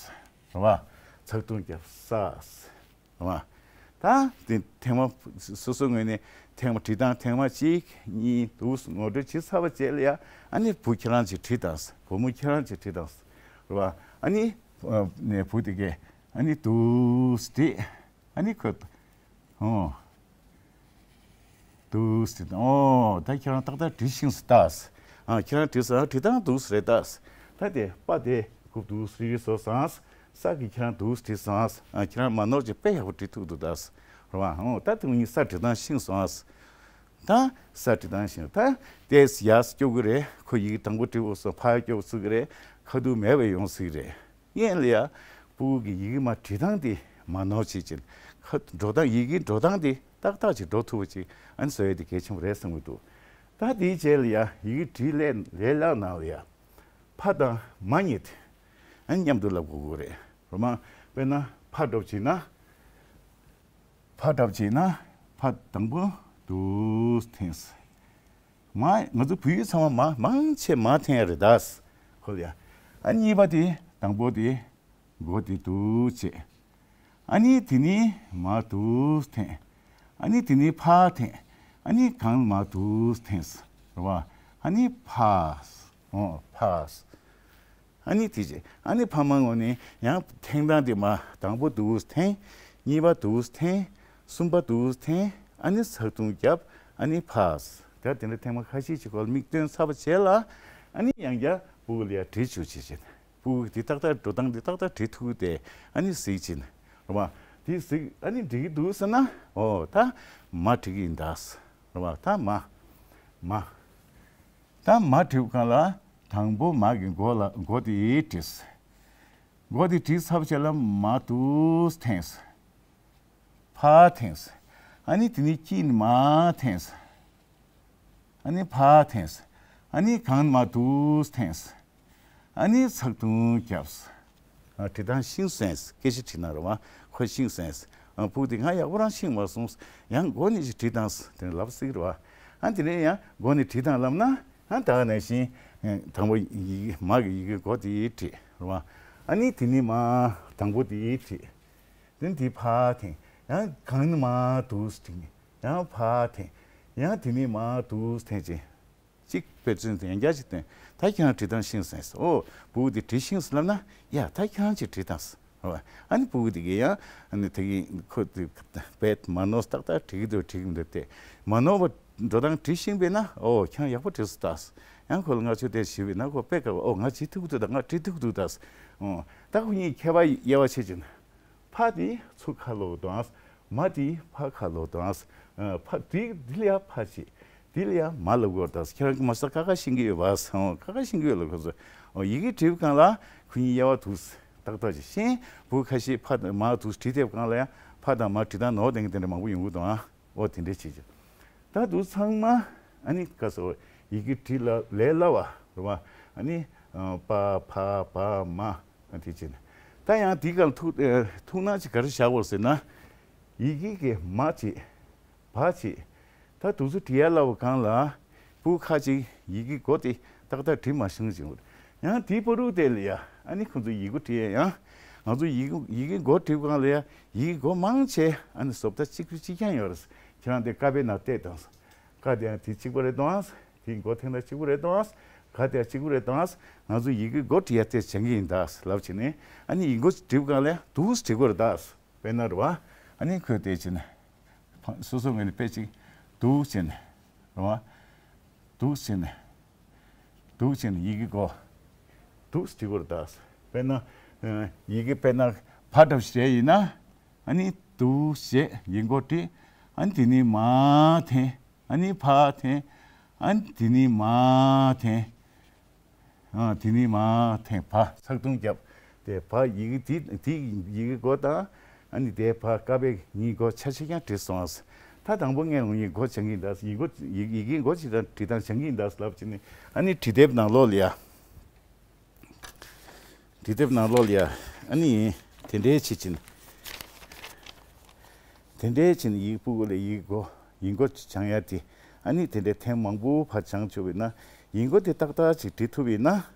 རེད་བ། ཚག་ཐུང་བརྒྱབ་ས། རེད་བ། ད་དེ་ཐེངས་མ་སོ་སོ་ངོས་ནས་ཐེངས་མ་བྲིས་སྟངས་ཐེངས་མ་གཅིག་གཉིས་འདུག་ངོ་སྤྲོད་བྱེད་ཚར་བ་བྱས་ལ་ཡ། ཨ་ནི་བུ་ཁྱེད་རང་གཅིག་བྲིས་དང་། བུ་མོ་ཁྱེད་རང་གཅིག་བྲིས་དང་། རེད་བ། ཨ་ནི་ནས་བུ་དེ་གས་ཨ་ནི་འདུག་བྲིས། ཨ་ནི་ཁོ། ཨོ། འདུག་ཟེར། ཨོ། ད་ཁྱེད་རང་ཏག་ཏག་བྲིས་ཤིང་ཟེར་ད། ཨ། ཁྱེད་རང་བྲིས་སོང་། བྲིས་སྟངས་འདུག་ཟེར་ད། ད་དེ་པ་དེ་རྐུབ་འདུག་རིལ་རིལ་བཟོས་སོང་། ས་གི་ཁྱེད་རང་འདུག་བྲིས་སོང་། ཨ། ཁྱེད་རང་མ་ནོར་ཅིག་དཔེ་ཡག་པོ་བྲིས་ཐུབ་འདུག་ད། རེད་བ། ཨོ། ད་དེ་ངས་ས་བྲིས་སྟངས་ཤེས་སོང་། ད་ས་བྲིས་སྟངས་ཤེས། ད་དེ་ཡར་སྐྱོ་གི་རེད། ཁོ་ཡི་གེ་དང་པོ་བྲིས་འོ་སོང་ཕར་སྐྱོ་ཚུགས་ཀྱི་རེད། ཁ་ཐུག་མེད་པ་ཡོང་སྲིད་ཀྱི་རེད། སྔོན་ལ་ཡ་ཕྲུ་གུ་གི་ཡི་གེ་མ་བྲིས་སྟངས་དེ་མ་ནོར་བྱེད་ཅིང་། ཁ་འགྲོ་སྟངས། ཡི་གེ་འགྲོ་སྟངས་དེ་ཏག་ཏག་ཅིག་འགྲོ་ཐུབ་པ་ཅིག་ཨ་ནི་བཟོ་ཡས་དེ་གལ་ཆེན་པོ་རེད་བསམ་གྱི་འདུག་ད་དེའི་རྗེས་ལ་ཡ་ཡི་གེ་བྲིས་ལས་ལས་སླ་ནང་ལ་ཡ་ཕ་དང་མ་གཉིས་དེ་ཨ་ནི་མཉམ་དུ་ལབ་དགོས་ཀྱི་རེད། རེད་མ། དཔེར་ན་ཕ་འདྲ་པོ་བྱས་ན། ཕ་འདྲ་པོ་བྱས་ན་ཕ་དང་པོ་འདུག་འཐེན། མ། ང་ཚོ་བོད་ཡིག་ཚང་མ་མ་མང་ཆེ་མ་འཐེན་ཡ་རེད་ད། ཧོ་ལ་ཡ། ཨ་གཉིས་པ་དེ་དང་པོ་དེ་མགོ་དེ་འདུག་བྱས། ཨ་ནི་དེ་ནི་མ་འདུག་འཐེན། ཨ་ནི་དེ་ནི་ཕ་འཐེན། ཨ་ནི་གང་མ་འདུག་འཐེན། རེད་བ། ཨ་ནི་ཕ། འོ་ཕ། ཨ་ནི་དེ་རྗེས་ཨ་ནི་ཕ་མ་ངོ་ནས་ཡང་འཐེན་སྟངས་དེ་མ་དང་པོ་འདུག་འཐེན། གཉིས་པ་འདུག་འཐེན། གསུམ་པ་འདུག་འཐེན། ཨ་ནི་ཚག་ཐུང་བརྒྱབ། ཨ་ནི་ཕ། ད་དེ་འདྲ་ཐེངས་མ་ཁ་ཤས་ཅིག་སྐོར་མིག་སྟོན་ཚར་བ་བྱས་ལ། ཨ་ནི་ཡང་བསྐྱར་སྤུ་གུ་ལ་ཡ་བྲིས་བཅུག་བྱེད་བྱེད། སྤུ་གུ་དེ་ཏག་ཏག་འགྲོ་སྟངས་དེ་ཏག་ཏག་བྲིས་ཐུབ་དེ་ཨ་ནི་གཟིགས་བྱེད། རེད་བ། དེ་གཟིགས་ཨ་ནི་འགྲིག་གི་འདུག་ཟེར་ན། འོ་ད་མ་བྲིས་ཀྱི་ཡིན་ད། རེད་བ། ད་མ། མ། ད་མ་བྲིས་གང་ལ་དང་པོ་མ་གི་མགོ་ལ་མགོ་དེ་བྲིས། མགོ་དེ་བྲིས་ཚར་བྱས་ལ་མ་འདུག་འཐེན། ཕ་འཐེན། ཨ་ནི་དེ་ནས་དཀྱིལ་ནས་མ་འཐེན། ཨ་ནི་ཕ་འཐེན། ཨ་ནི་གང་མ་འདུག་འཐེན། ཨ་ནི་ཚག་ཐུང་བརྒྱབ། ཨ། བྲིས་སྟངས་ཤེས་སོང་། སྐད་ཆ་དྲིས་ན་རེད་བ། ཁོ་ཤེས་སོང་། ཨ། སྤུ་གུ་དེ་ང་ཡག་པོ་རང་ཤེས་མ་སོང་། ཡང་མགོ་ནས་ཅིག་བྲིས་དང་དེ་ལབ་སྲིད་རེད་བ། ཨ། དེ་ནས་ཡང་མགོ་ནས་བྲིས་དང་ལབ་ན། ཨ། ད་ག་ནང་བཞིན་དང་པོ་ཡི་གེ་མ་གི་ཡི་གེ་མགོ་དེ་བྲིས་རེད་བ། ཨ་ནི་དེ་ནས་མ་དང་པོ་དེ་བྲིས། དེ་ནས་དེ་ཕ་འཐེན། ཡང་གང་ནས་མ་འདུག་བྲིས། ཡང་ཕ་འཐེན། ཡང་དེ་ནས་མ་འདུག་འཐེན་བྱས། གཅིག་དཔེ་མཚོན་དེ་ཡང་བསྐྱར་ཅིག་སྟོན། ད་ཁྱེད་རང་བྲིས་སྟངས་ཤེས་སོང་། ཨོ། སྤུ་གུ་དེ་བྲིས་ཤེས་སོང་ལབ་ན། ཡ། ད་ཁྱེད་རང་ཅིག་བྲིས་དང་། ཨོ། ཨ་ནི་སྤུ་གུ་དེ་གིས་ཡང་ཨ་ནི་དེ་གིས་ཁོ་དེ་དཔེ་མ་ནོར་ཏག་ཏག་བྲིས་ཀྱི་འདུག་བྲིས་ཀྱི་མི་འདུག་དེ་མ་ནོར་བ་འགྲོ་སྟངས་བྲིས་ཤེས་པས་ན། ཨོ། ཁྱེད་རང་ཡག་པོ་བྲིས་སོང་ད། ཡང་ཁོ་ལ་ང་ཚོས་དེ་ཞུས་པས་ན་ཁོ་དཔེ་དགའ་བ། ཨོ། ང་བྲིས་ཐུབ་ཀྱི་འདུག་ད། ང་བྲིས་ཐུབ་ཀྱི་འདུག་ད། ཨོ། ད་ཁོ་གཉིས་ཁྱད་པར་དབྱེ་བ་ཕྱེ་བྱས་ན། ཕ་དེ་ཚུར་ཁ་ལོག་དང་། མ་དེ་ཕར་ཁ་ལོག་དང་། ཨ། ཕ་དེ་དེ་ལ་ཡ་ཕ་བྱེད། དེ་ལ་ཡ་མ་ལབ་དགོས་ད། ཁྱེད་རང་གིས་མ་ཤེས་ཀ་ཁ་ཤེས་ཀྱི་ཡོད་པ། ཨོ། ཀ་ཁ་ཤེས་ཀྱི་ཡོད་ལ་ཁོ་ཚོ། ཨོ། ཡི་གེ་བྲིས་པའི་སྒང་ལ་ཁོ་གཉིས་དབྱེ་བ་འདུག་ཏག་ཏག་ཅིག་ཤེས། བུ་ཁ་ཤས་ཕ་དང་མ་འདུག་བྲིས་དེབ་སྒང་ལ་ཡ་ཕ་དང་མ་བྲིས་སྟངས་ནོར་བསྡད་མཁན་དེ་འདྲ་མང་པོ་ཡོང་གི་འདུག་ཨ། ཨོ། དེ་འདྲས་བྱེད་ཀྱི། ད་དུང་ཚང་མ་ཨ་ནི་ག་ཟེར། ཡི་གེ་བྲིས་ལ་ལས་སླ་བ་རེད་བ། ཨ་ནི་ཨ་པ་ཕ་བ་མ་ཨ་དེ་བྱས་ནས། ད་ཡང་དེའི་སྒང་ཐུགས་ཨ་ཐུགས་སྣང་ཅིག་ག་རེ་བཞག་དགོས་ཟེར་ན། ཡི་གེ་གི་མ་བྱེད། བ་བྱེད། ད་དུང་ཚོ་བྲིས་ཡ་སླ་བ་སྒང་ལ། སྤུ་གུ་ཁ་ཅིག་ཡི་གེ་མགོ་དེ་ཏག་ཏག་བྲིས་མ་ཤེས་ཀྱི་ཡོད། ཡང་དེའི་བར་དུ་དེ་ལ་ཡ་ཨ་ནི་ཁོང་ཚོ་ཡི་གེ་བྲིས་ཡ་ཡང་། ང་ཚོ་ཡི་གེ་ཡི་གེ་མགོ་བྲིས་སྒང་ལ་ཡ་ཡི་གེ་མགོ་མང་ཆེ་ཨ་ནི་བཟོ་ལྟ་གཅིག་པུ་གཅིག་རྐྱང་ཡོད་རེད། ཁྱེད་རང་དེ་ཀ་པའི་ནང་བལྟས་དང་། ཀ་དེ་ཡང་དེ་གཅིག་པ་རེད་དང་། དེའི་མགོ་འཐེན་ན་གཅིག་པ་རེད་དང་། ག་དེ་ཡང་གཅིག་པ་རེད་དང་། ང་ཚོ་ཡི་གེ་མགོ་བྲིས་ཡ་དེ་བྱེད་ཀྱི་ཡིན་ད་ལབ་བྱས་ནས། ཨ་ནི་ཡི་གེ་མགོ་བྲིས་སྒང་ལ་ཡ་འདུག་བྲིས་དགོས་རེད་ད། དཔེར་ན་རེད་བ། ཨ་ནི་ཁོས་དེ་བྱས་ནས། ཕ་སོ་སོ་ངོས་ནས་དཔེ་གཅིག་འདུག་བྱས་ནས། རེད་བ། འདུག་བྱས་ནས། འདུག་བྱས་ནས་ཡི་གེ་མགོ། འདུག་བྲིས་དགོས་རེད་ད། དཔེར་ན། ཨ། ཡི་གེ་དཔེར་ན་ཕ་འདྲ་བོ་ཞིག་བྱས་ཡིན་ན། ཨ་ནི་འདུག་བྱས་ཡི་གེ་མགོ་བྲིས། ཨ་ནི་དེ་ནས་མ་འཐེན། ཨ་ནི་ཕ་འཐེན། ཨ་ནི་དེ་ནས་མ་འཐེན། ཨ། དེ་ནས་མ་འཐེན་བ་ཚག་ཐུང་བརྒྱབ། དེ་བ་ཡི་གེ་དེ་དེ་ཡི་གེ་མགོ་དང་། ཨ་ནི་དེ་བ་ཀ་པའི་གཉིས་མགོ་ཆ་ཆ་རྐྱང་བྲིས་སོང་། ད་དང་པོ་ངས་ངོ་ཡི་མགོ་སྦྱང་གི་ཡིན་ད། ཡི་གེ་མགོ་ཡི་ཡི་གེ་མགོ་ཅིག་དང་བྲིས་སྟངས་སྦྱང་གི་ཡིན་ད་ལབ་བྱས་ནས། ཨ་ནི་བྲིས་དེབ་ནང་ལོགས་ལ་ཡ། བྲིས་དེབ་ནང་ལོགས་ལ་ཡ། ཨ་ནི་དེ་འདྲའི་བྱེད་ཀྱིན། དེ་འདྲའི་བྱས་ནས་ཡི་གེ་སྤུ་གུ་ལ་ཡི་གེ་མགོ་ཡི་གེ་མགོ་སྦྱང་ཡ་དེ། ཨ་ནི་དེ་འདྲའི་ཐེངས་མང་པོ་ཕར་སྦྱངས་ཆོག་པས་ན། ཡི་གེ་མགོ་དེ་ཏག་ཏག་ཅིག་བྲིས་ཐུབ་པས་ན།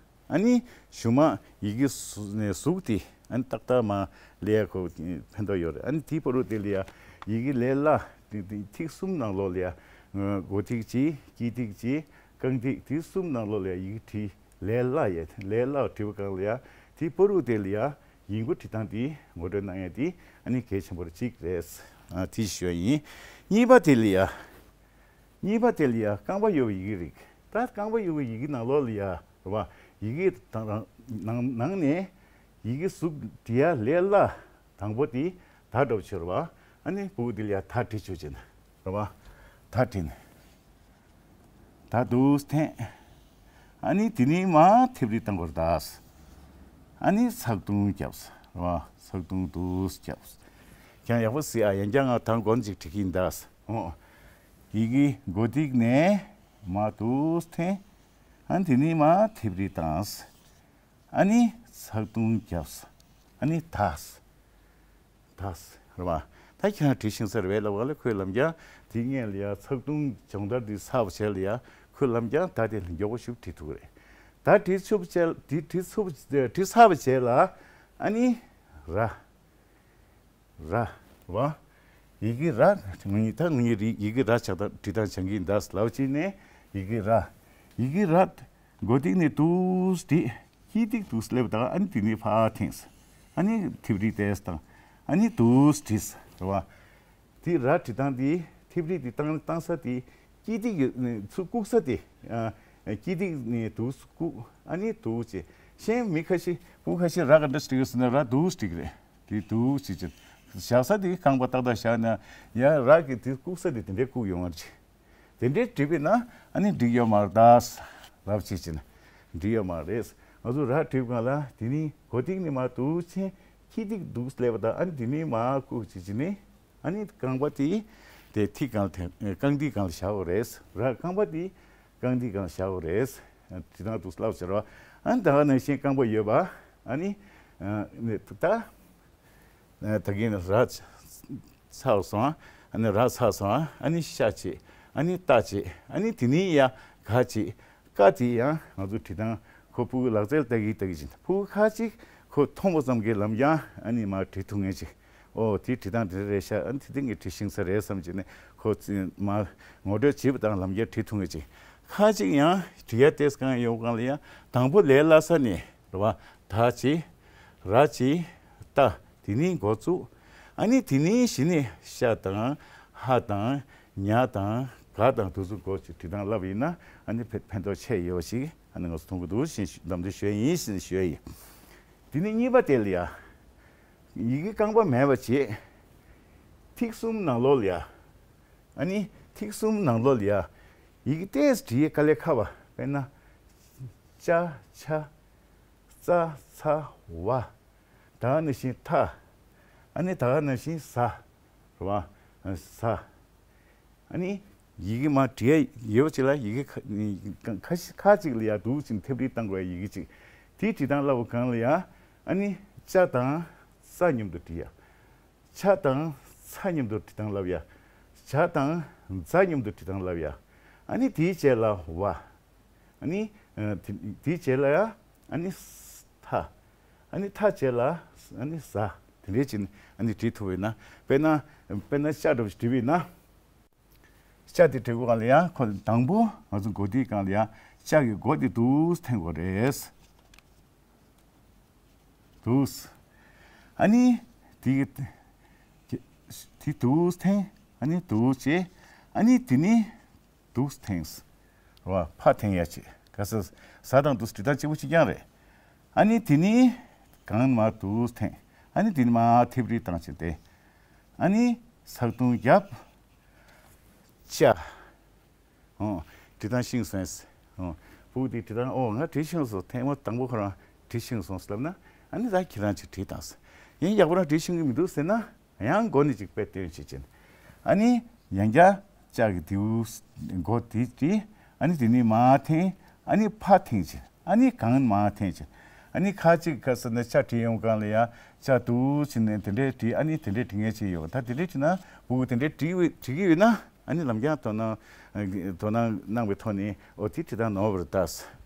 ཨ་ནི་གཞུག་མ་ཡི་གེ་གཟུགས་ནས་གཟུགས་དེ་ཨ་ནི་ཏག་ཏག་མར་སླེབས་ཡ་ཁོ་ཕན་ཐོགས་ཡོད་རེད། ཨ་ནི་དེའི་བར་དུ་དེ་ལ་ཡ་ཡི་གེ་ལས་སླ་དེ་དེ་ཐིག་གསུམ་ནང་ལོགས་ལ་ཡ། མགོ་ཐིག་གཅིག་དཀྱིལ་ཐིག་གཅིག་རྐང་ཐིག་དེ་གསུམ་ནང་ལོགས་ལ་ཡ་ཡི་གེ་བྲིས། ལས་སླ་ཡ་ལས་སླ་བྲིས་པའི་སྒང་ལ་ཡ། དེའི་བར་དུ་དེ་ལ་ཡ་ཡི་གེ་མགོ་བྲིས་སྟངས་དེ་ངོ་སྤྲོད་གནང་ཡ་དེ་ཨ་ནི་གལ་ཆེན་པོ་གཅིག་རེད། ཨ། དེ་ཞུ་ཡ་ཡིན། གཉིས་པ་དེ་ལ་ཡ། གཉིས་པ་དེ་ལ་ཡ་རྐང་པ་ཡོད་པའི་ཡི་གེ་རིགས། ད་རྐང་པ་ཡོད་པའི་ཡི་གེ་ནང་ལོགས་ལ་ཡ་རེད་བ། ཡི་གེ་དང་རང་ནང་ནང་ནས་ཡི་གེ་གཟུགས་བྲིས་ཡ་ལས་སླ་དང་པོ་དེ་ད་འདྲ་པོ་ཅིག་རེད་བ། ཨ་ནི་སྤུ་གུ་དེ་ལ་ཡ་ད་བྲིས་ཆོག་ཅིག་རེད་བ། ད་བྲིས་ནས། ད་འདུག་འཐེན། ཨ་ནི་དེ་ནས་མར་མཐེབ་རིས་བཏང་དགོས་རེད་ད། ཨ་ནི་ཚག་ཐུང་བརྒྱབ། རེད་བ། ཚག་ཐུང་འདུག་བརྒྱབ། ཁྱེད་ཡག་པོ་གཟིགས་ཨ། ཡང་བསྐྱར་ང་དང་མགོ་ནས་ཅིག་བྲིས་ཀྱི་ཡིན་ད། འོ། ཡི་གེ་མགོ་ཐིག་ནས་མར་འདུག་འཐེན། ཨ་ནི་དེ་ནས་མར་མཐེབ་རིས་བཏང་། ཨ་ནི་ཚག་ཐུང་བརྒྱབ། ཨ་ནི་ད། ད། རེད་བ། ད་ཁྱེད་རང་བྲིས་ཤེས་ས་རེད་བས་ལབ་པ་ལ་ཁོས་ལབ་ཀྱང་དེ་སྔོན་ལ་ཡ་ཚག་ཐུང་སྦྱོང་བརྡར་འདི་ཚར་བ་བྱས་ལ་ཡ་ཁོས་ལབ་ཀྱང་ད་དེ་མགྱོགས་པོ་ཞིག་བྲིས་ཐུབ་ཀྱི་རེད། ད་བྲིས་ཚུབ་བྱས་དེ་བྲིས་ཚུབ་བྲིས་ཚར་བ་བྱས་ལ་ཨ་ནི་ར། ར། བ། ཡི་གེ་ར། ངུ་ཉི་ད་ངུ་ཉི་རི་ཡི་གེ་ར་ཆགས་ད་བྲིས་སྟངས་སྦྱང་གི་ཡིན་ད་ལབ་བྱས་ནས་ཡི་གེ་ར། ཡི་གེ་ར། མགོ་ཏིག་ནས་འདུག་བྲིས། དཀྱིལ་ཏིག་འདུག་སླེབས་དང་ཨ་ནི་དེ་ནས་ཕར་འཐེན། ཨ་ནི་མཐེབ་རིས་ཏོག་ཙམ་དང་ཨ་ནི་འདུག་བྲིས་རེད་བ། དེ་ར་བྲིས་སྟངས་དེ་མཐེབ་རིས་དེ་བཏང་བཏང་ས་དེ་དཀྱིལ་ཏིག་གི་ཚུར་བཀུག་ས་དེ། ཨ། དཀྱིལ་ཏིག་ནས་འདུག་བཀུག་ཨ་ནི་འདུག་བྱས། གཞན་མི་ཁ་ཤས་བུ་ཁ་ཤས་ར་ག་འདྲ་བྲིས་ཡོད་ཟེར་ན་ར་འདུག་བྲིས་ཀྱི་རེད། དེ་འདུག་བྱས་ཀྱི་བཞག་ས་དེ་རྐང་པ་ཏག་ཏག་བཞག་ན་ཡ་ར་གི་དེ་བཀུག་ས་དེ་དེ་འདྲས་བཀུག་ཡོང་བ་རེད། དེ་འདྲས་བྲིས་པས་ན་ཨ་ནི་འགྲིག་ཡོད་མ་རེད་ད་ལབ་བྱས་ཀྱི་ན་འགྲིག་ཡོད་མ་རེད། ང་ཚོ་ར་བྲིས་སྒང་ལ་དེ་ནི་མགོ་ཏིག་ནས་མར་འདུག་ཕྱིན། དཀྱིལ་ཏིག་འདུག་སླེབས་པ་དང་ཨ་ནི་དེ་ནས་མར་བཀུག་བྱས་ཀྱི་ནི། ཨ་ནི་རྐང་པ་དེ་དེ་མཐིལ་སྒང་ལ་འཐེན། རྐང་མཐིལ་སྒང་ལ་བཞག་དགོས་རེད། ར་རྐང་པ་དེ་རྐང་མཐིལ་སྒང་ལ་བཞག་དགོས་རེད། དེ་དང་འདུག་ལབ་ཟེར་བ། ཨ་ནི་ད་ག་ནང་བཞིན་རྐང་པ་ཡོད་པ། ཨ་ནི་ཨ་ནི་ད་ད་གིན་ར་ཚར་སོང་། ཨ་ནི་ར་ཚར་སོང་། ཨ་ནི་ཤ་བྱས། ཨ་ནི་ཏ་བྱས། ཨ་ནི་དེ་ནས་ཡ་ག་བྱས། ཀ་དེ་ཡང་ང་ཚོ་བྲིས་སྟངས་ཁོ་ཕྲུ་གུ་ལག་རྩལ་ལྟ་གི་ལྟ་གི་བཞིན་ཕྲུ་གུ་ཁ་ཅིག་ཁོ་མཐོང་བ་ཙམ་གྱིས་ལམ་ཡང་ཨ་ནི་མར་བྲིས་ཐུབ་མཁན་ཅིག་ཨོ་དེ་བྲིས་སྟངས་དེ་རེད་ཤག་ཨ་ནི་དེ་དེ་ངས་བྲིས་ཤེས་ས་རེད་བསམ་བྱས་ནས་ཁོ་ཚོས་མར་ངོ་སྤྲོད་བྱས་པ་དང་ལམ་ཡང་བྲིས་ཐུབ་མཁན་ཅིག་ཁ་ཅིག་ཡང་བྲིས་ཡ་ཏོག་ཙམ་ཡོང་སྒང་ལ་ཡང་དང་པོ་ལས་སླ་ས་ནས་རེད་བ། ད་བྱས། ར་བྱས། ཏ། དེ་ནས་འགོ་བཙུགས། ཨ་ནི་དེ་ནས་གཞི་ནས་ཤ་དང་། ཧ་དང་། ཉ་དང་། ག་དང་དེ་ཚོ་འགོ་ཅིག་བྲིས་སྟངས་བསླབས་ཡིན་ན་ཨ་ནི་ཕན་ཕན་ཐོགས་ཆེ་ཡོད་ཞིག་ཨ་ནི་ང་ཚོ་མཐོང་གི་འདུག་ཞེས་ལམ་སྟོན་ཞུ་ཡ་ཡིན་ཞེས་ཞུ་ཡ་ཡིན། དེ་ནས་གཉིས་པ་དེ་ལ་ཡ། ཡི་གེ་རྐང་པ་མེད་པ་བྱས། ཐིག་གསུམ་ནང་ལོགས་ལ་ཡ། ཨ་ནི་ཐིག་གསུམ་ནང་ལོགས་ལ་ཡ། ཡི་གེ་ཏོག་ཙམ་བྲིས་དཀའ་ལས་ཁག་པ་དཔེར་ན། ཅ་ཆ། ཙ་ཚ་ཝ། ད་ག་ནང་བཞིན་ཐ། ཨ་ནི་ད་ག་ནང་བཞིན་ཟ། རེད་བ། ཟ། ཨ་ནི་ཡི་གེ་མར་བྲིས་ཡ་ཡོད་ཅིག་ལ་ཡི་གེ་ཁ་ཁ་ཁ་ཅིག་ལ་ཡ་འདུག་ཅིང་མཐེབ་རིས་བཏང་དགོས་ཡ་ཡི་གེ་ཅིག་དེའི་བྲིས་སྟངས་བསླབ་པ་སྒང་ལ་ཡ། ཨ་ནི་ཅ་དང་ཙ་མཉམ་དུ་བྲིས་ཡ། ཆ་དང་ཚ་མཉམ་དུ་བྲིས་སྟངས་བསླབ་ཡ། ཇ་དང་ཛ་མཉམ་དུ་བྲིས་སྟངས་བསླབ་ཡ། ཨ་ནི་དེའི་རྗེས་ལ་ཝ། ཨ་ནི་ཨ་དེ་དེའི་རྗེས་ལ་ཡ་ཨ་ནི་ཐ། ཨ་ནི་ཐ་རྗེས་ལ་ཨ་ནི་ཟ། དེ་འདྲའི་ཅིག་ཨ་ནི་བྲིས་ཐུབ་པ་ཡིན་ན། དཔེར་ན་དཔེར་ན་ཤ་འདྲ་བོ་ཞིག་བྲིས་པ་ཡིན་ན། ཤ་དེ་བྲིས་པའི་སྒང་ལ་ཡ་ཁོ་དང་པོ་ང་ཚོ་མགོ་དེའི་སྒང་ལ་ཡ་ཤ་གི་མགོ་དེ་འདུག་འཐེན་དགོས་རེད། འདུག་ཨ་ནི་དེ་གི་དེ་འདུག་འཐེན། ཨ་ནི་འདུག་བྱས། ཨ་ནི་དེ་ནི་འདུག་འཐེན། རེད་བ། ཕར་འཐེན་ཡ་བྱེད། ག་ས་ཟ་དང་འདུག་བྲིས་སྟངས་གཅིག་པ་གཅིག་རྐྱང་རེད། ཨ་ནི་དེ་ནི་གང་མ་འདུག་འཐེན། ཨ་ནི་དེ་ནི་མར་མཐེབ་རིས་བཏང་བྱས་ཏེ། ཨ་ནི་ས་བརྡུང་བརྒྱབ། ཅ། ཨོ། བྲིས་སྟངས་ཤེས་སོང་ངས། ཨོ། ཕྲུ་གུ་དེས་བྲིས་སྟངས་ཨོ་ང་བྲིས་ཤེས་སོང་། ཐེངས་མ་དང་པོ་ཁོ་རང་བྲིས་ཤེས་སོང་ལབ་ན། ཨ་ནི་ད་ཁྱེད་རང་ཅིག་བྲིས་དང་། ཡིན་ཡག་པོ་རང་བྲིས་ཤེས་ཀྱི་མི་འདུག་ཟེར་ན། ཡང་མགོ་ནས་ཅིག་དཔེ་སྟོན་བྱེད་ཅན། ཨ་ནི་ཡང་བསྐྱར་ལྕགས་ཀྱི་དེའུ་མགོ་དེ་བྲིས། ཨ་ནི་དེ་ནས་མར་འཐེན། ཨ་ནི་ཕར་འཐེན་བྱེད། ཨ་ནི་གང་མར་འཐེན་བྱེད། ཨ་ནི་ཁ་ཅིག་ཁ་ས་ན་ལྕགས་བྲིས་ཡོང་གང་ལ་ཡ་ལྕགས་འདུག་བྱས་ནས་དེ་འདྲས་བྲིས། ཨ་ནི་དེ་འདྲས་བྲིས་མཁན་ཅིག་ཡོད། ད་དེ་འདྲས་བྲིས་ན་ཕྲུ་གུ་དེ་འདྲས་བྲིས་བྲིས་ཀྱི་ཡོད་ན། ཨ་ནི་ལམ་རྒྱང་དོ་སྣང་དོ་སྣང་གནང་བའི་ཐོག་ནས་ཨོ་དེ་བྲིས་སྟངས་ནོར་བ་རེད་ད།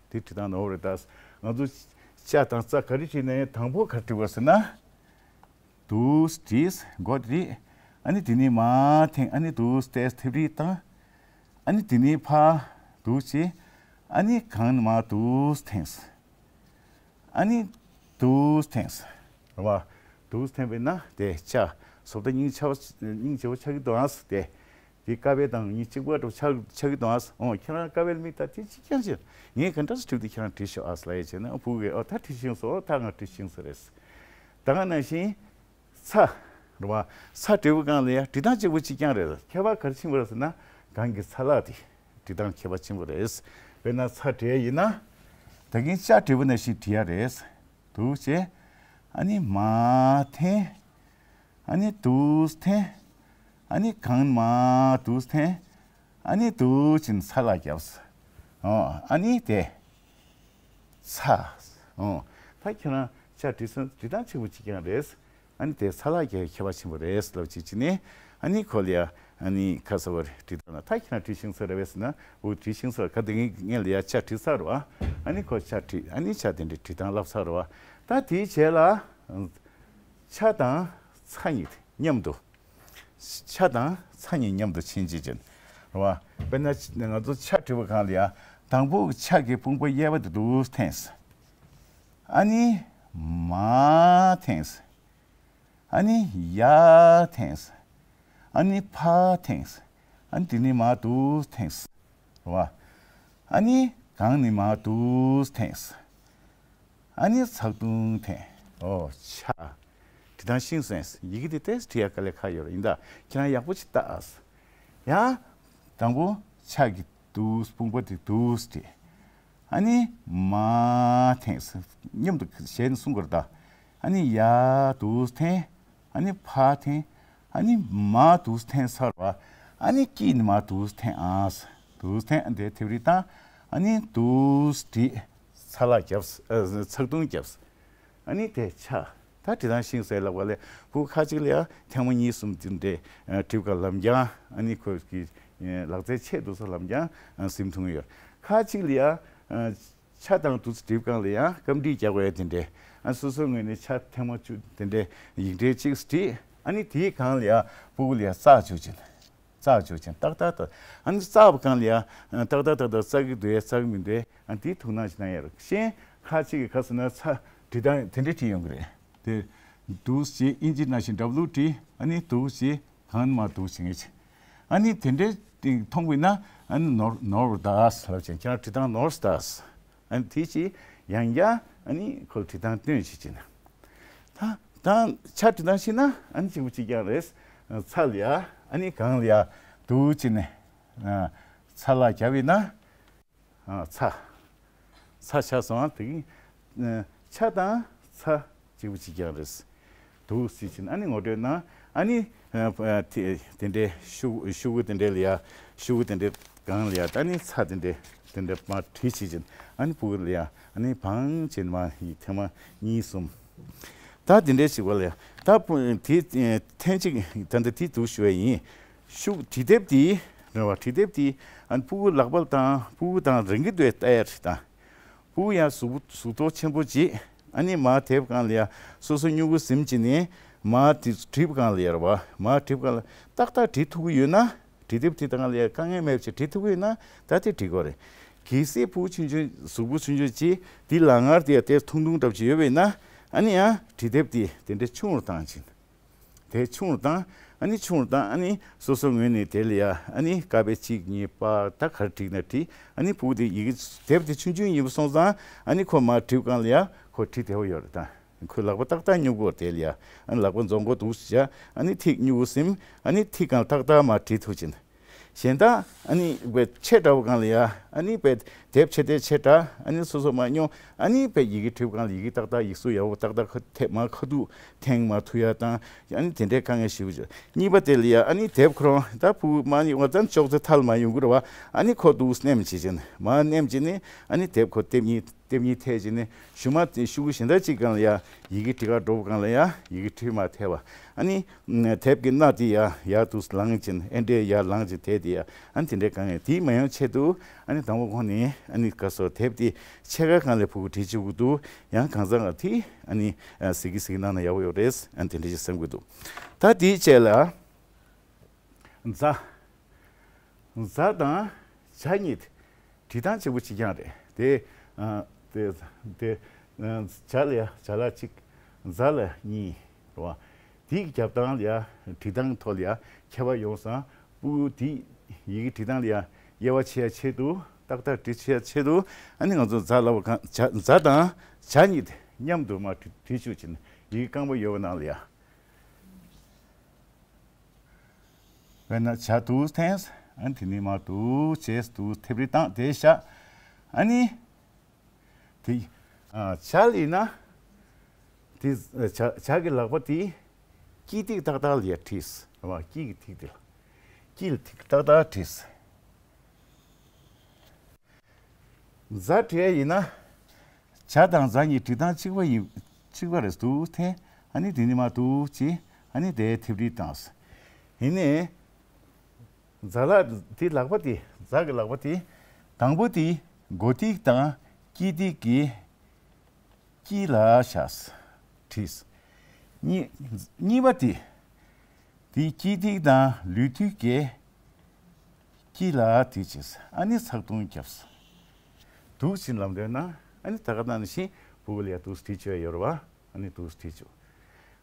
དེ་བྲིས་སྟངས་ནོར་བ་རེད་ད། ང་ཚོ་ལྕགས་དང་ཙ་ག་རེ་བྲིས་ནའི་དང་པོ་ག་རེ་བྲིས་པ་ཟེར་ན། འདུག་བྲིས། མགོ་བྲིས། ཨ་ནི་དེ་ནས་མར་འཐེན། ཨ་ནི་འདུག་སྟེ་མཐེབ་རིས་བཏང་། ཨ་ནི་དེ་ནས་ཕར་འདུག་བྱས། ཨ་ནི་གང་མར་འདུག་འཐེན། ཨ་ནི་འདུག་འཐེན། རེད་བ། འདུག་འཐེན་པས་ན་དེ་ཆ། བཟོ་ལྟ་སྙིང་ཆ་སྙིང་རྗེ་བོ་ཆགས་ཀྱི་འདུག་ཨང་། དེ། དེ་ཀ་བའི་དང་གཉིས་གཅིག་པ་འདྲ་ཆགས་ཆགས་ཀྱི་འདུག་ཨ། འོ་ཁྱེད་རང་ཀ་བའི་མིག་ལྟ་དེ་གཅིག་རྐྱང་བྱས། ངས་ག་འདྲ་སེ་བྲིས་པ་དེ་ཁྱེད་རང་བྲིས་ཤོག་ཨ་ལབ་ཡས་བྱས་ན་ཕྲུ་གུས་ཨོ་ད་བྲིས་ཤེས་སོང་། ཨོ་ད་ང་བྲིས་ཤེས་སོང་རེད། ད་ག་ནང་བཞིན་ཚ་རེད་བ། ཚ་བྲིས་པའི་སྒང་ལ་ཡ་བྲིས་སྟངས་གཅིག་པ་གཅིག་རྐྱང་རེད། ཁྱད་པར་ག་རེ་ཕྱིན་པ་རེད་ཟེར་ན་སྒང་གི་ཚ་ལག་དེ་བྲིས་སྟངས་ཁྱད་པར་ཕྱིན་པ་རེད། དཔེར་ན་ཚ་བྲིས་ཡ་ཡིན་ན་ད་གིན་ལྕགས་བྲིས་པ་ནང་བཞིན་བྲིས་ཡ་རེད། འདུག་བྱས། ཨ་ནི་མར་འཐེན། ཨ་ནི་འདུག་འཐེན། ཨ་ནི་གང་མར་འདུག་འཐེན། ཨ་ནི་འདུག་ཅིང་ཚ་ལག་བརྒྱབ། ཨོ་ཨ་ནི་དེ། ཚ། ཨོ། ད་ཁྱེད་རང་ལྕགས་བྲིས་སོང་། བྲིས་སྟངས་གཅིག་པ་གཅིག་རྐྱང་རེད། ཨ་ནི་དེ་ཚ་ལག་བརྒྱབ་ཁྱད་པར་ཆེན་པོ་རེད་ལབ་ཅིག་བྱས་ནས། ཨ་ནི་ཁོ་ལ་ཡ་ཨ་ནི་ཁ་ས་བར་བྲིས་སྟངས་ལ་ད་ཁྱེད་རང་བྲིས་ཤེས་ས་རེད་པས་ཟེར་ན། འོ་བྲིས་ཤེས་ས་ག་དེ་ངས་ངས་ལ་ཡ་ལྕགས་བྲིས་ཚར་བ། ཨ་ནི་ཁོ་ལྕགས་བྲིས། ཨ་ནི་ལྕགས་དེ་འདྲའི་བྲིས་སྟངས་བསླབ་ཚར་བ། ད་དེའི་རྗེས་ལ། ཆ་དང་ཚ་གཉིས་མཉམ་དུ། ཆ་དང་ཚ་གཉིས་མཉམ་དུ་ཕྱིན་ཅིག་ཅན། རེད་བ། དཔེར་ན་ང་ཚོ་ཆ་བྲིས་པའི་སྒང་ལ་ཡ་ དང་པོ་ཕྱག་གི་དཔུང་པ་གཡས་པ་དེ་འདུག་འཐེན། ཨ་ནི་མར་འཐེན། ཨ་ནི་ཡར་འཐེན། ཨ་ནི་ཕར་འཐེན། ཨ་ནི་དེ་ནས་མར་འདུག་འཐེན། རེད་བ། ཨ་ནི་གང་ནས་མར་འདུག་འཐེན། ཨ་ནི་ཚག་ཐུང་འཐེན། ཨོ་ཆ། འབྲི་སྟངས་ཤེས་སོང་། ཡི་གེ་དེ་ཏོག་ཙམ་བྲིས་ཡ་དཀའ་ལས་ཁག་ཡོད་རེད། ཡིན་ད་ཁྱེད་རང་ཡག་པོ་ཅིག་ལྟ་ཨ། ཡང་དང་པོ་ཕྱག་གི་འདུག་དཔུང་པ་དེ་འདུག་བྲིས། ཨ་ནི་མར་འཐེན། མཉམ་དུ་ཞལ་ནས་གསུང་དགོས་རེད་ད། ཨ་ནི་ཡར་འདུག་འཐེན། ཨ་ནི་ཕར་འཐེན། ཨ་ནི་མར་འདུག་འཐེན་ཚར་བ། ཨ་ནི་དཀྱིལ་ནས་མར་འདུག་འཐེན་ཨ། འདུག་འཐེན། ཨ་འདི་ཐེབས་རིས་བཏང་། ཨ་ནི་འདུག་བྲིས། ཚ་ལ་བརྒྱབ། ཨ་ཚག་ཐུང་བརྒྱབ། ཨ་ནི་དེ་ཆ། ད་འབྲི་སྟངས་ཤེས་སོང་ལབ་པ་ལས་ཕྲུ་གུ་ཁ་ཅིག་ལ་ཡང་ཐེངས་མ་གཉིས་གསུམ་དེ་འདྲའི་ཨ་འགྲིག་ག་ལབ་ཀྱང་། ཨ་ནི་ཁོ་གི་ཨ་ལག་རྩལ་ཆེ་འདུག་ས་ལབ་ཀྱང་ཨ་ཟིན་ཐུབ་ཀྱི་ཡོད། ཁ་ཅིག་ལ་ཡང་ཨ་ཆ་དང་འདུག་སེ་འགྲིག་སྒང་ལ་ཡང་སྐམ་འགྲིག་རྒྱག་དགོས་ཡ་དེ་འདྲའི། ཨ་སོ་སོའི་ངོས་ནས་ཆ་ཐེངས་མ་བཅུ་དེ་འདྲའི་ཡིག་འབྲེལ་གཅིག་བྲིས། ཨ་ནི་དེའི་སྒང་ལ་ཡང་ཕྲུ་གུ་ལ་ཡང་བཙག་བཅུག་ཅིང་། བཙག་བཅུག་ཅིང་ཏག་ཏག་ཏག་ཨ་ནི་བཙག་པའི་སྒང་ལ་ཡང་ཏག་ཏག་ཏག་ཏག་བཙག་གི་འདུག་ཡ་བཙག་གི་མི་འདུག་ཡ། ཨ་དེ་ཐུགས་སྣང་ཞིག་གནང་ཡ་རོགས། གཞན་ཁ་ཅིག་གི་ཁ་སོ་ན་ཚ་འབྲི་སྟངས་དེ་འདྲ་བྲིས་ཡོང་གི་རེད། དེ་འདུག་སེ་ཨིན་ཇི་ནང་བཞིན་W བྲིས། ཨ་ནི་འདུག་སེ་གང་མ་འདུག་སེ་ངེས་ཅིག་ཨ་ནི་དེ་འདྲའི་མཐོང་བས་ན་ཨ་ནི་ནོར་ནོར་བ་ད་ལབ་ཅིང་ཁྱེད་རང་བྲིས་སྟངས་ནོར་སྟ། ཨ་ནི་དེ་ཅི་ཡང་ཡང་ཨ་ནི་ཁོ་བྲིས་སྟངས་སྟོན་བྱེད་ཅིང་། ད་ད་ཆ་བྲིས་སྟངས་ཤེས་ན་ཨ་ནི་གཅིག་པ་གཅིག་རྐྱང་རེད། ཚ་ལ་ཡ་ཨ་ནི་གང་ལ་ཡ་འདུག་ཅེ་ནས་ཚ་ལ་བརྒྱབ་པས་ན། ཨ་ཚ། ཚ་ཆགས་སོང་། དེ་གི་ཨ་ཆ་དང་ཚ་གཅིག་པ་གཅིག་རྐྱང་རེད། འདུག་སེ་བྱས་ནས་ཨ་ནི་ངོ་སྤྲོད་གནང་། ཨ་ནི་ཨ་དེ་དེ་འདྲའི་ཤུ་ཤུ་གུ་དེ་འདྲའི་ལ་ཡ་ཤུ་གུ་དེ་འདྲའི་སྒང་ལ་ཡ་ཨ་ནི་ཚ་དེ་འདྲའི་དེ་འདྲའི་མར་བྲིས་བྱས་བྱས་ནས་ཨ་ནི་ཕྲུ་གུ་ལ་ཡ་ཨ་ནི་བང་བྱས་ནས་མར་ཐེངས་མ་གཉིས་གསུམ། ད་དེ་འདྲའི་ཞིག་བ་ལ་ཡ་ད་ཕྲུ་དེ་ཐེངས་གཅིག་ད་ལྟ་དེ་འདུག་ཞུ་བ་ཡིན། ཤུ་གུ་བྲིས་དེབ་དེ་རེད་བ། བྲིས་དེབ་དེ་ཨ་ནི་ཕྲུ་གུ་ལག་པ་དང་ཕྲུ་གུ་དང་རང་གི་འདོད་ལྟ་ཡ་རེད་ད། ཕྲུ་གུ་ཡང་གཟུགས་གཟུགས་མཐོ་ཆེན་པོ་བྱེད། ཨ་ནི་མར་དེབ་སྒང་ལ་ཡ་སོ་སོ་སྨྱུ་གུ་ཟིམ་བྱས་ནས་མར་དེ་བྲིས་པ་སྒང་ལ་ཡ་རེད་བ། མར་བྲིས་པ་སྒང་ལ་ཏག་ཏག་བྲིས་ཐུབ་ཀྱི་ཡོད་ན། བྲིས་དེབ་དེ་སྒང་ལ་ཡ་དཀའ་ངལ་མེད་པ་བྱས་བྲིས་ཐུབ་ཀྱི་ཡོད་ན་ད་དེ་བྲིས་དགོས་རེད། གལ་སྲིད་ཕྲུ་གུ་ཆུང་ཆུང་གཟུགས་པོ་ཆུང་ཆུང་བྱས་དེ་ལག་ངར་དེ་ཡ་དེ་ཐུང་ཐུང་འདྲ་བོ་ཅིག་ཡོད་པ་ཡིན་ན་ཨ་ནི་ཡང་བྲིས་དེབ་དེ་དེ་འདྲའི་ཆུང་རུ་བཏང་ཕྱིན། དེ་ཆུང་རུ་བཏང་། ཨ་ནི་ཆུང་རུ་བཏང་། ཨ་ནི་སོ་སོ་ངོས་ནས་དེ་ལ་ཡ་ཨ་ནི་ཀ་པེ་གཅིག་གཉིས་པ་ད་ག་རེ་བྲིས་ན་བྲིས། ཨ་ནི་ཕྲུ་གུ་དེ་ཡི་གེ་དེབ་དེ་ཆུང་ཆུང་ཡིན་པ་སོང་ཙང་ཨ་ནི་ཁོ་མར་བྲིས་སྒང་ལ་ཡ་ཁོ་བྲིས་བདེ་བོ་ཡོད་རེད་ད། ཁོའི་ལག་པ་ཏག་ཏག་སྨྱུ་གུ་དེ་ལ་ཡ་ཨ་ནི་ལག་པ་འཛོང་གོ་འདུག་ཟེར་བྱས། ཨ་ནི་ཐིག་སྨྱུ་གུ་ཟིམ། ཨ་ནི་ཐིག་སྒང་ཏག་ཏག་མར་བྲིས་ཐུབ་ཕྱིན། གཞན་དག་ཨ་ནི་དཔེ་ཆེ་དྲགས་པ་སྒང་ལ་ཡ་ཨ་ནི་དཔེ་དེབ་ཆེ་དེ་ཆེ་དྲགས། ཨ་ནི་སོ་སོ་མར་སྨྱོ། ཨ་ནི་དཔེ་ཡི་གེ་བྲིས་སྒང་ལ་ཡི་གེ་ཏག་ཏག་ཡིག་གཟུགས་ཡག་པོ་ཏག་ཏག་ཁ་ཐེབས་མར་ཁ་ཐུག་འཐེན་མར་ཐུག་ཡ་དང་། ཨ་ནི་དེ་འདྲའི་དཀའ་ངལ་ཞེ་པོ་ཅིག་གཉིས་པ་དེ་ལ་ཡ་ཨ་ནི་དེབ་ཁོ་རང་ད་ཕྲུ་གུ་མར་ནི་འོ་ཙམ་ཅོག་ཙེ་མཐའ་ལ་མར་ཡོང་གི་རེད་བ། ཨ་ནི་ཁོ་འདུག་སེ་མནན་བྱེད་བྱས་ནས་མར་མནན་བྱས་ནས་ཨ་ནི་དེབ་ཁོ་ལྟེབ་གཉིས་ལྟེབ་གཉིས་ཐེབས་བྱས་ནས་གཞུག་མ་དེ་ཤུ་གུ་གཞན་དག་ཅིག་སྒང་ལ་ཡ་ཡི་གེ་བྲིས་ག་འགྲོ་བ་སྒང་ལ་ཡ་ཡི་གེ་བྲིས་མར་ཐེབས་པ། ཨ་ནི་དེབ་ཀྱི་སྣ་དེ་ཡ་ཡར་འདུག་སེ་ལངས་བྱས་ནས་ཨེ་འདྲས་ཡར་ལངས་བྱས་དེ་དེ་ཡ་ཨ་ནི་དེ་འདྲའི་དཀའ་ངལ་དེ་མ་ཡོང་ཆེད་དུ་ཨ་ནི་དང་པོ་ཁོང་ནས་ཨ་ནི་ག་སོ་དེབ་དེ་ཕྱེད་ཀ་སྒང་ལ་ཕྲུ་གུ་བྲིས་བཅུག་གི་འདུག་ཡང་གང་ཟག་ལ་དེ་ཨ་ནི་གཟིགས་ཀྱི་གཟིགས་གནང་ན་ཡག་པོ་ཡོད་རེད། ཨ་ནི་དེ་འདྲ་ཞིག་བསམ་གྱི་འདུག་ད་དེའི་རྗེས་ལ་ཛ། ཛ་དང་ཇ་གཉིས་བྲིས་སྟངས་གཅིག་པ་གཅིག་རྐྱང་རེད་དེ། ཨ་དེ་དེ་ཨ་ཇ་ལ་ཡ་ཇ་ལ་གཅིག་ཛ་ལ་གཉིས་རེད་བ། དེའི་རྒྱབ་སྟངས་ལ་ཡ་བྲིས་སྟངས་ཐོག་ལ་ཡ་ཁྱད་པར་ཡོང་སོང་། ཕྲུ་གུ་དེ་ཡི་གེ་བྲིས་སྟངས་ལ་ཡ་དབྱེ་བ་ཕྱེ་ཡ་ཆེད་དུ་ཏག་ཏག་བྲིས་ཕྱེ་ཡ་ཆེད་དུ་ཨ་ནི་ང་ཚོ་ཛ་ལ་བ་གང་ཇ་ཛ་དང་ཇ་གཉིས་མཉམ་དུ་མར་བྲིས་བྲིས་བཅུག་བྱས་ནས་ཡི་གེ་རྐང་པ་ཡོད་པ་ནང་ལ་ཡ། དཔེར་ན་ཇ་འདུག་སེ་འཐེན། ཨ་ནི་དེ་ནས་མར་འདུག་བྱས་འདུག་ཐེབས་རིས་བཏང་དེ་བཞག་ཨ་ནི་དེ་ཨ་ཇ་ལ་ཡིན་ན་དེ་ཇ་ཇ་གི་ལག་པ་དེ་དཀྱིལ་ཐིག་ཏག་ཏག་ལ་ཡར་བྲིས། རེད་བ། དཀྱིལ་གྱི་ཐིག་དེ་ལ་དཀྱིལ་ཐིག་ཏག་ཏག་བྲིས། ཛ་བྲིས་ཡ་ཡིན་ན། ཇ་དང་ཛ་གཉིས་བྲིས་སྟངས་གཅིག་པ་ཡིན། གཅིག་པ་རེད་འདུག་སེ་འཐེན། ཨ་ནི་དེ་ནས་མར་འདུག་བྱས། ཨ་ནི་དེ་ཐེབས་རིས་བཏང་། ཡིན་ནའི། ཛ་ལ་དེ་ལག་པ་དེ་ཛ་གི་ལག་པ་དེ། དང་པོ་དེ་མགོ་ཐིག་དང་དཀྱིལ་ཐིག་གི་དཀྱིལ་ལ་བཞག་བྲིས། གཉིས་གཉིས་པ་དེ། དེའི་དཀྱིལ་ཐིག་དང་ལུས་ཐིག་གི་དཀྱིལ་ལ་དེ་བྱས། ཨ་ནི་ཚག་ཐུང་བརྒྱབ། འདུག་ཕྱིན་ལབ་འདོད་ན། ཨ་ནི་ད་ག་ནང་བཞིན་ཕྲུ་གུ་ལ་ཡ་འདུག་བྲིས་བཅུག་ཡོད་རེད་བ། ཨ་ནི་འདུག་བྲིས་བཅུག་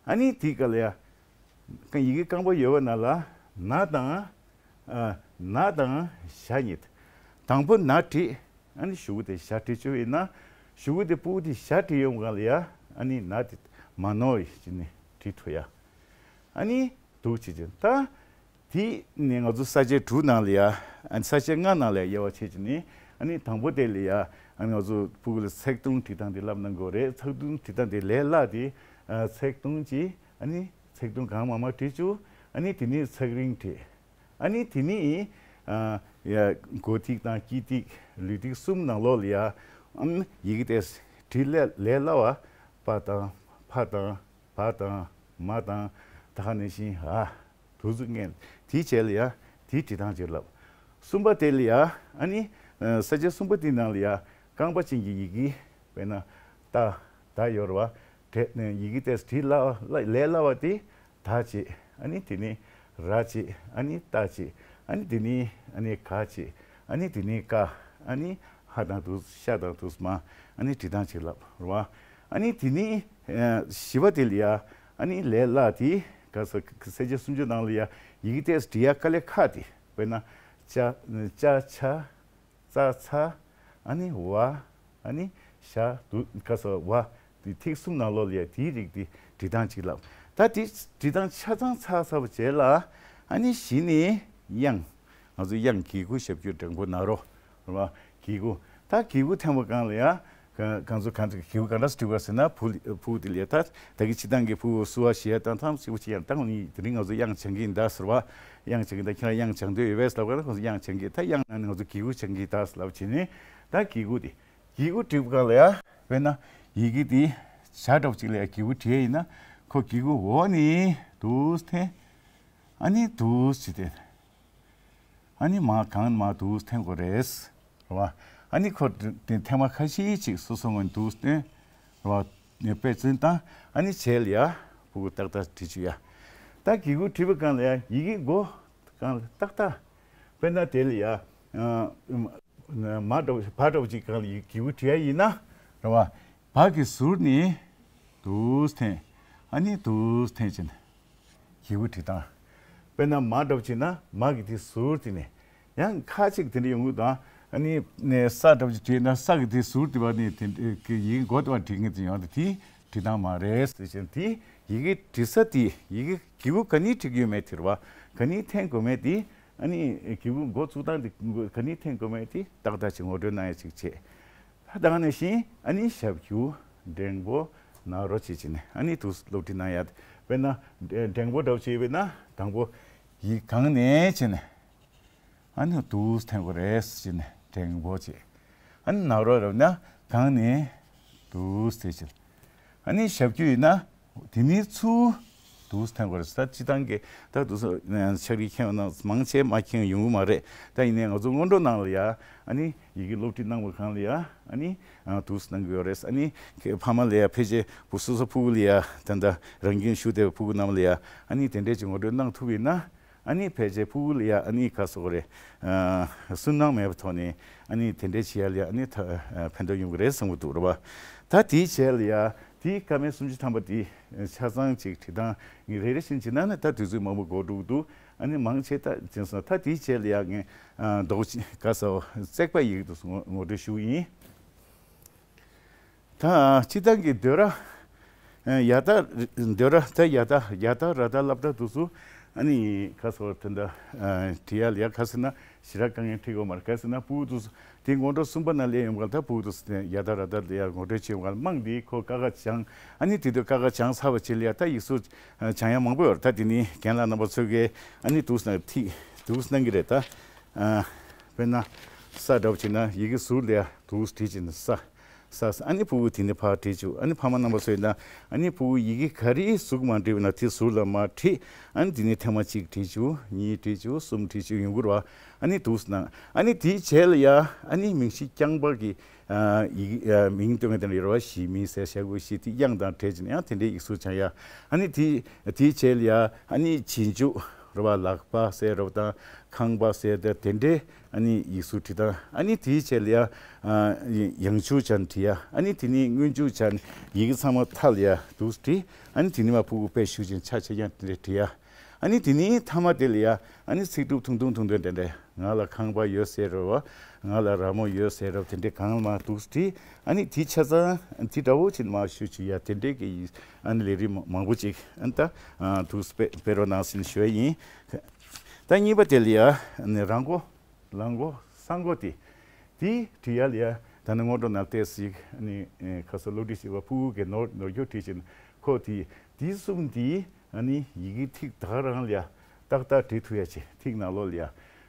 ཨ་ནི་དེའི་སྐབས་ལ་ཡ། ཡི་གེ་རྐང་པ་ཡོད་པ་ནང་ལ་ན་དང་། ཨ། ན་དང་ཞ་གཉིས། དང་པོ་ན་བྲིས། ཨ་ནི་གཞུག་གུ་དེ་ཞ་བྲིས་བཅུག་ཡིན་ན། གཞུག་གུ་དེ་ཕྲུ་གུ་དེ་ཞ་བྲིས་ཡོང་གང་ལ་ཡ། ཨ་ནི་ན་དེ་མ་ནོར་ཡིན་ནི་བྲིས་ཐུབ་ཡ། ཨ་ནི་འདུག་བྱེད་ཀྱི་ད། དེ་ནས་ང་ཚོ་ས་བཅད་དྲུག་ནང་ལ་ཡ། ཨ་ནི་ས་བཅད་ལྔ་ནང་ལ་ཡ་དབྱེ་བ་ཕྱེ་བྱས་ནས། ཨ་ནི་དང་པོ་དེ་ལ་ཡ། ཨ་ནི་ང་ཚོ་ཕྲུ་གུ་ལ་ཚེག་ཐུང་བྲིས་སྟངས་དེ་བསླབ་གནང་དགོས་རེད། ཚེག་ཐུང་བྲིས་སྟངས་དེ་ལས་སླ་དེ། ཨ། ཚེག་ཐུང་གཅིག་ཨ་ནི་ཚེག་ཐུང་གང་མང་མང་བྲིས་བཅུག་ཨ་ནི་དེ་ནས་ཚེག་རིང་བྲིས། ཨ་ནི་དེ་ནས། ཨ། ཡ། མགོ་ཐིག་དང་དཀྱིལ་ཐིག་ལུས་ཐིག་གསུམ་ནང་ལོགས་ལ་ཡ། ཨམ། ཡི་གེ་དེ་བྲིས་ལས་ལས་སླ་བ། པ་དང་། ཕ་དང་། བ་དང་། མ་དང་། ད་ག་ནང་བཞིན་འ། དུ་ཟུག་ངན། དེའི་རྗེས་ལ་ཡ། དེའི་བྲིས་སྟངས་ཅིག་ལབ། གསུམ་པ་དེ་ལ་ཡ། ཨ་ནི། ཨ། ས་བཅད་གསུམ་པ་དེའི་ནང་ལ་ཡ། རྐང་པ་ཅན་གྱི་ཡི་གེ། དཔེར་ན། ཏ། ད་ཡོད་རེད་བ། དེ་ཡི་གེ་དེ་བྲིས་སླ་བ། ལས་སླ་བ་དེ། ད་བྱེད། ཨ་ནི་དེ་ནས་ར་བྱེད། ཨ་ནི་ཏ་བྱེད། ཨ་ནི་དེ་ནས་ཨ་ནི་ག་བྱེད། ཨ་ནི་དེ་ནས་ཀ། ཨ་ནི་ཧ་དང་དུ། ཤ་དང་དུ། མ། ཨ་ནི་བྲིས་སྟངས་ཅིག་ལབ་རེད་བ། ཨ་ནི་དེ་ནས། ཨ། བཞི་པ་དེ་ལ་ཡ། ཨ་ནི་ལས་སླ་དེ། ག་ས། ས་བཅད་སུམ་ཅུ་ནང་ལ་ཡ། ཡི་གེ་དེ་བྲིས་ཡ་དཀའ་ལས་ཁག་དེ། དཔེར་ན། ཅ། ཅ་ཆ། ཙ་ཚ། ཨ་ནི་བ། ཨ་ནི་ཞ། དུ། ག་ས། བ། དེ་ཐིག་གསུམ་ནང་ལོགས་ལ་ཡ་དེའི་རིགས་དེ་བྲིས་སྟངས་ཅིག་ལབ། ད་དེ་བྲིས་སྟངས་ཆ་ཚང་ཚར་ཚར་བ་རྗེས་ལ། ཨ་ནི་གཞི་ནས་དབྱངས། ང་ཚོ་དབྱངས། གི་གུ། ཞབས་ཀྱུ། འགྲེང་བུ། ན་རོ། རེད་བ། གི་གུ། ད་གི་གུ་འཐེན་པ་གང་ལ་ཡ། ག་གང་ཚོ་གང་ཚོ་གི་གུ་ག་འདྲ་སེ་བྲིས་པ་ཟེར་ན། ཕྲུ་གུ། ཕྲུ་གུ་དེ་ལ་ཡ། ད་ད་གི་སྤྱིར་བཏང་གི་ཕྲུ་གུ་བསུ་བ་ཞུ་ཡ་དང་ཐམས་ཅད་པོ་ཅི་ཡང་། ད་ངོ་ནི་དེ་རིང་ང་ཚོ་དབྱངས་སྦྱང་གི་ཡིན་ད་ཟེར་བ། དབྱངས་སྦྱང་གི་ཡིན་ད། ཁྱེད་རང་དབྱངས་སྦྱང་འདོད་ཡོད་པས་ལབ་ག་ན། ཁོང་ཚོ་དབྱངས་སྦྱང་གི་ཡིན་ད། དབྱངས་ནང་ནས་ང་ཚོ་གི་གུ་སྦྱང་གི་ཡིན་ད་ལབ་བྱས་ནས། ད་གི་གུ་དེ། གི་གུ་བྲིས་པ་གང་ལ་ཡ། དཔེར་ན་ཡི་གེ་དེ་ཞ་འདྲ་པོ་ཅིག་ལ་ཡ་གི་གུ་བྲིས་ཡིན་ན། ཁོ་གི་གུ་འོག་ནས་འདུག་སེ་འཐེན། ཨ་ནི་འདུག་སེ་བྱས་ཏེ། ཨ་ནི་མར་གང་མར་འདུག་སེ་འཐེན་དགོས་རེད། རེད་བ། ཨ་ནི་ཁོ་དེ་ཐེངས་མ་ཁ་ཤས་ཅིག་སོ་སོ་ངོས་འདུག་སེ་འཐེན། རེད་བ། དཔེ་མཚོན་བཏང་། ཨ་ནི་རྗེས་ལ་ཡ་ཕྲུ་གུ་ཏག་ཏག་བྲིས་བཅུག་ཡ། ད་གི་གུ་བྲིས་པ་གང་ལ་ཡ། ཡི་གེ་མགོ་གང་ལ་ཏག་ཏག་དཔེར་ན་དེ་ལ་ཡ། ཨ། མ་འདྲ་བོ། བ་འདྲ་བོ་ཅིག་གང་ལ་ཡ་གི་གུ་བྲིས་ཡ་ཡིན་ན། རེད་བ། བ་གི་ཟུར་ནས་འདུག་སེ་འཐེན། ཨ་ནི་འདུག་སེ་འཐེན་བྱས་ནས་གི་གུ་བྲིས་སྟངས། དཔེར་ན་མ་འདྲ་བོ་ཅིག་ན་མ་གི་དེ་ཟུར་དེ་ནས། ཡང་ཁ་ཅིག་དེ་འདྲ་ཡོང་གི་འདུག་ཨ་ནི་ནས་ས་འདྲ་བོ་ཅིག་བྲིས་ན་ས་གི་དེ་ཟུར་དེ་བ་ནས་དེ་འདྲ་གི་ཡིན་མགོ་དེ་བ་བྲིས་ངེས་དེ་ཡོང་དེ། དེ་བྲིས་སྟངས་མ་རེད་ཟེར་བྱས་ནས། དེ་ཡི་གེ་བྲིས་ས་དེ། ཡི་གེ་གི་གུ་ག་ནས་བྲིས་ཀྱི་ཡོད་མེད་དེ། རེད་བ། ག་ནས་འཐེན་དགོས་མེད་དེ། ཨ་ནི་གི་གུ་མགོ་བཙུགས་སྟངས་དེ་ག་ནས་འཐེན་དགོས་མེད་དེ་ཏག་ཏག་ཅིག་ངོ་སྤྲོད་གནང་ཡ་ཅིག་བྱས། ད་ད་ག་ནང་བཞིན་ཨ་ནི་ཞབས་ཀྱུ། འགྲེང་བུ། ན་རོ་བྱས་བྱས་ནས་ཨ་ནི་འདུག་སེ་སློབ་ཁྲིད་གནང་ཡ། དཔེར་ན་འགྲེང་བུ་འདྲ་བོ་བྱས་པས་ན། དང་པོ་ཡི་གེ་གང་ནས་བྱས་ནས། ཨ་ནི་འདུག་སེ་འཐེན་དགོས་རེད་ཟེར་ནས་འགྲེང་བུ་བྱས། ཨ་ནི་ན་རོ་རབ་ན་གང་ནས་འདུག་སེ་བྱས། ཨ་ནི་ཞབས་ཀྱུ་ཡིན་ན་དེ་ནས་ཚུར་འདུག་སེ་འཐེན་དགོས་རེད། ད་སྤྱིར་བཏང་གི་ད་འདུག་སེ་ཕྱག་བྲིས་མཁན་ཡོད་ན་མང་ཆེ་མ་མཁྱེན་ཡོང་གི་མ་རེད། ད་ཡིན་ནའི་ང་ཚོ་སྔོན་འགྲོ་ནང་ལ་ཡ། ཨ་ནི་ཡི་གེ་སློབ་ཁྲིད་གནང་བ་གང་ལ་ཡ། ཨ་ནི་འདུག་སེ་གནང་གི་ཡོད་རེད། ཨ་ནི་ཕ་མ་ལ་ཡ་ཕལ་ཆེར་བུ་སོ་སོ་ཕྲུ་གུ་ལ་ཡ། ད་ལྟ་རང་ཁྱིམ་བཞུགས་བསྡད་པའི་ཕྲུ་གུ་རྣམས་ལ་ཡ། ཨ་ནི་དེ་འདྲས་ཀྱི་ངོ་སྤྲོད་གནང་ཐུབ་ཡིན་ན། ཨ་ནི་ཕལ་ཆེར་ཕྲུ་གུ་ལ་ཡ་ཨ་ནི་ག་ཟེར་དགོས་རེད། ཨ། སུན་སྣང་མེད་པའི་ཐོག་ནས་ཨ་ནི་དེ་འདྲས་བྱེད་ཡ་ལ་ཡ་ཨ་ནི་ད་ཕན་ཐོགས་ཡོང་གི་རེད་བསམ་གྱི་འདུག་རེད་བ། ད་དེའི་རྗེས་ལ་ཡ་དེའི་ཀ་མད་སུམ་ཅུ་ཐམ་པ་དེ་ཆ་ཚང་ཅིག་བྲིས་སྟངས་ངས་རེ་རེ་བཞིན་བྱས་ན་ནི། ད་དུས་ཚོད་མང་པོ་འགོར་འགྲོ་གི་འདུག་ཨ་ནི་མང་ཆེ་ད་བྱས་སོང་། ད་དེའི་རྗེས་ལ་ཡ་ངས། ཨ། རྡོག་གཅིག་ག་ཟེར་བ། བརྩེགས་པ་ཡི་གེ་དུ་ངོ་ངོ་སྤྲོད་ཞུ་གི་ཡིན། ད་སྤྱིར་བཏང་གི་སྡོད་ར། ཨ། ཡ་ད། སྡོད་ར། ད་ཡ་ད་ཡ་ད་ར་ད་ལབ་ད་དུས་སུ། ཨ་ནི་ག་ཟེར་བ་དེ་འདྲ། ཨ། བྲིས་ཡ་ལ་ཡ་ག་ཟེར་ན་ཞེ་དྲག་དཀའ་ངལ་འཕྲད་ཀྱི་ཡོད་མ་རེད། ག་ཟེར་ན་ཕྲུ་གུ་དུས་སུ་དེ་སྔོན་འགྲོ་གསུམ་པ་ནང་སླེབས་ཡོང་ག་ལ། ད་ཕྲུ་གུ་དུས་སུ་དེ་ཡ་ད་ར་ད་ལ་ཡ་ངོ་སྤྲོད་བྱེད་ཡོང་ག་ལ། མང་དེ་ཁོ་ཀ་ཁ་སྦྱང་། ཨ་ནི་དེ་དུས་ཀ་ཁ་སྦྱངས་ཚར་བ་བྱས་ལ་ཡ་ད་ཡིག་གཟུགས་སྦྱང་ཡ་མང་པོ་ཡོད་རེད། ད་དེ་ནི་རྒན་ལགས་རྣམ་པ་ཚོ་གིས་ཨ་ནི་འདུག་སེ་ཐིག་འདུག་སེ་གནང་གི་རེད། ད། ཨ། དཔེར་ན་ས་འདྲ་བོ་བྱས་ན་ཡི་གེ་ཟུར་ལ་ཡ་འདུག་སེ་བྲིས་བྱས་ན་ས། ས། ས། ཨ་ནི་ཕྲུ་གུ་དེ་ནས་ཕར་བྲིས་བཅུག་ཨ་ནི་ཕ་མ་རྣམ་པ་ཚོ་ཡིན་ན་ཨ་ནི་ཕྲུ་གུ་ཡི་གེ་ག་རེ་གཟུགས་མ་འགྲིག་པ་ན་དེ་ཟུར་ལ་མར་བྲིས། ཨ་ནི་དེ་ནས་ཐེངས་མ་གཅིག་བྲིས་བཅུག་གཉིས་བྲིས་བཅུག་གསུམ་བྲིས་བཅུག་ཡོང་གི་རེད་བ། ཨ་ནི་འདུག་སེ་གནང་། ཨ་ནི་དེའི་རྗེས་ལ་ཡ་ཨ་ནི་མིང་གཞི་རྐྱང་པ་གི། ཨ། ཡི་གེ། ཨ། མིང་སྟོན་མཁན་དེ་འདྲ་ཡོད་རེད་བ། གཞིས་མིང་ཟེར། ཞྭ་གོས་གཞིས། དེ་དབྱངས་དང་འབྲེལ་བྱས་ནས་ཡང་དེ་འདྲའི་ཡིག་གཟུགས་སྦྱང་ཡ། ཨ་ནི་དེ་དེའི་རྗེས་ལ་ཡ་ཨ་ནི་རྗེས་འཇུག་རེད་བ། ལག་པ་ཟེར་རེད་བ་དང་ཁང་པ་ཟེར། དེ་དེ་འདྲའི་ ཨ་ནི་ཡིག་གཟུགས་བྲིས་སྟངས། ཨ་ནི་དེའི་རྗེས་ལ་ཡ། ཨ། ཡང་འཇུག་ཅན་བྲིས་ཡ། ཨ་ནི་དེ་ནི་སྔོན་འཇུག་ཅན། ཡི་གེ་ཚང་མ་མཐའ་ལ་ཡ་འདུག་བྲིས། ཨ་ནི་དེ་ནི་མ་ཕྲུ་གུ་དཔེ་ཞུ་ཅན་ཆ་ཆ་ཡང་དེ་འདྲ་བྲིས་ཡ། ཨ་ནི་དེ་ནི་མཐའ་མ་དེ་ལ་ཡ། ཨ་ནི་ཚིག་གྲུབ་ཐུང་ཐུང་ཐུང་ཐུང་དེ་འདྲ། ང་ལ་ཁང་པ་ཡོད་ཟེར་རོ་བ། ང་ལ་ར་མོ་ཡོད་ཟེར་རོ། དེ་འདྲ་གང་མ་འདུག་བྲིས། ཨ་ནི་དེ་ཆ་ཚང་དེ་འདྲ་བོ་ཅིག་མ་ཞུ་ཅིག་ཡ། དེ་འདྲ་གི་ཨ་ནི་ལས་རིགས་མང་པོ་ཅིག་ཨ་ནི་ད་འདུག་སྤེལ་སྤེལ་རོགས་གནང་ཟེར་ཞུ་ཡ་ཡིན། ད་གཉིས་པ་དེ་ལ་ཡ། ཨ་ནི་རང་མགོ། ལག་མགོ། ས་མགོ་དེ། དེ་བྲིས་ཡ་ལ་ཡ། ད་ནི་སྔོན་འགྲོ་ནང་བལྟས་སྲིད། ཨ་ནི་ཁ་སང་སློབ་ཁྲིད་བྱས་པ་ཕྲུ་གུ་གིས་ནོར་ནོར་འཁྱོག་བྲིས་ཕྱིན། ཁོ་དེ་དེ་གསུམ་དེ་ཨ་ནི་ཡི་གེ་ཐིག་ད་ག་རང་ལ་ཡ་ཏག་ཏག་བྲིས་ཐུབ་ཡ་བྱས། ཐིག་ནང་ལོགས་ལ་ཡ།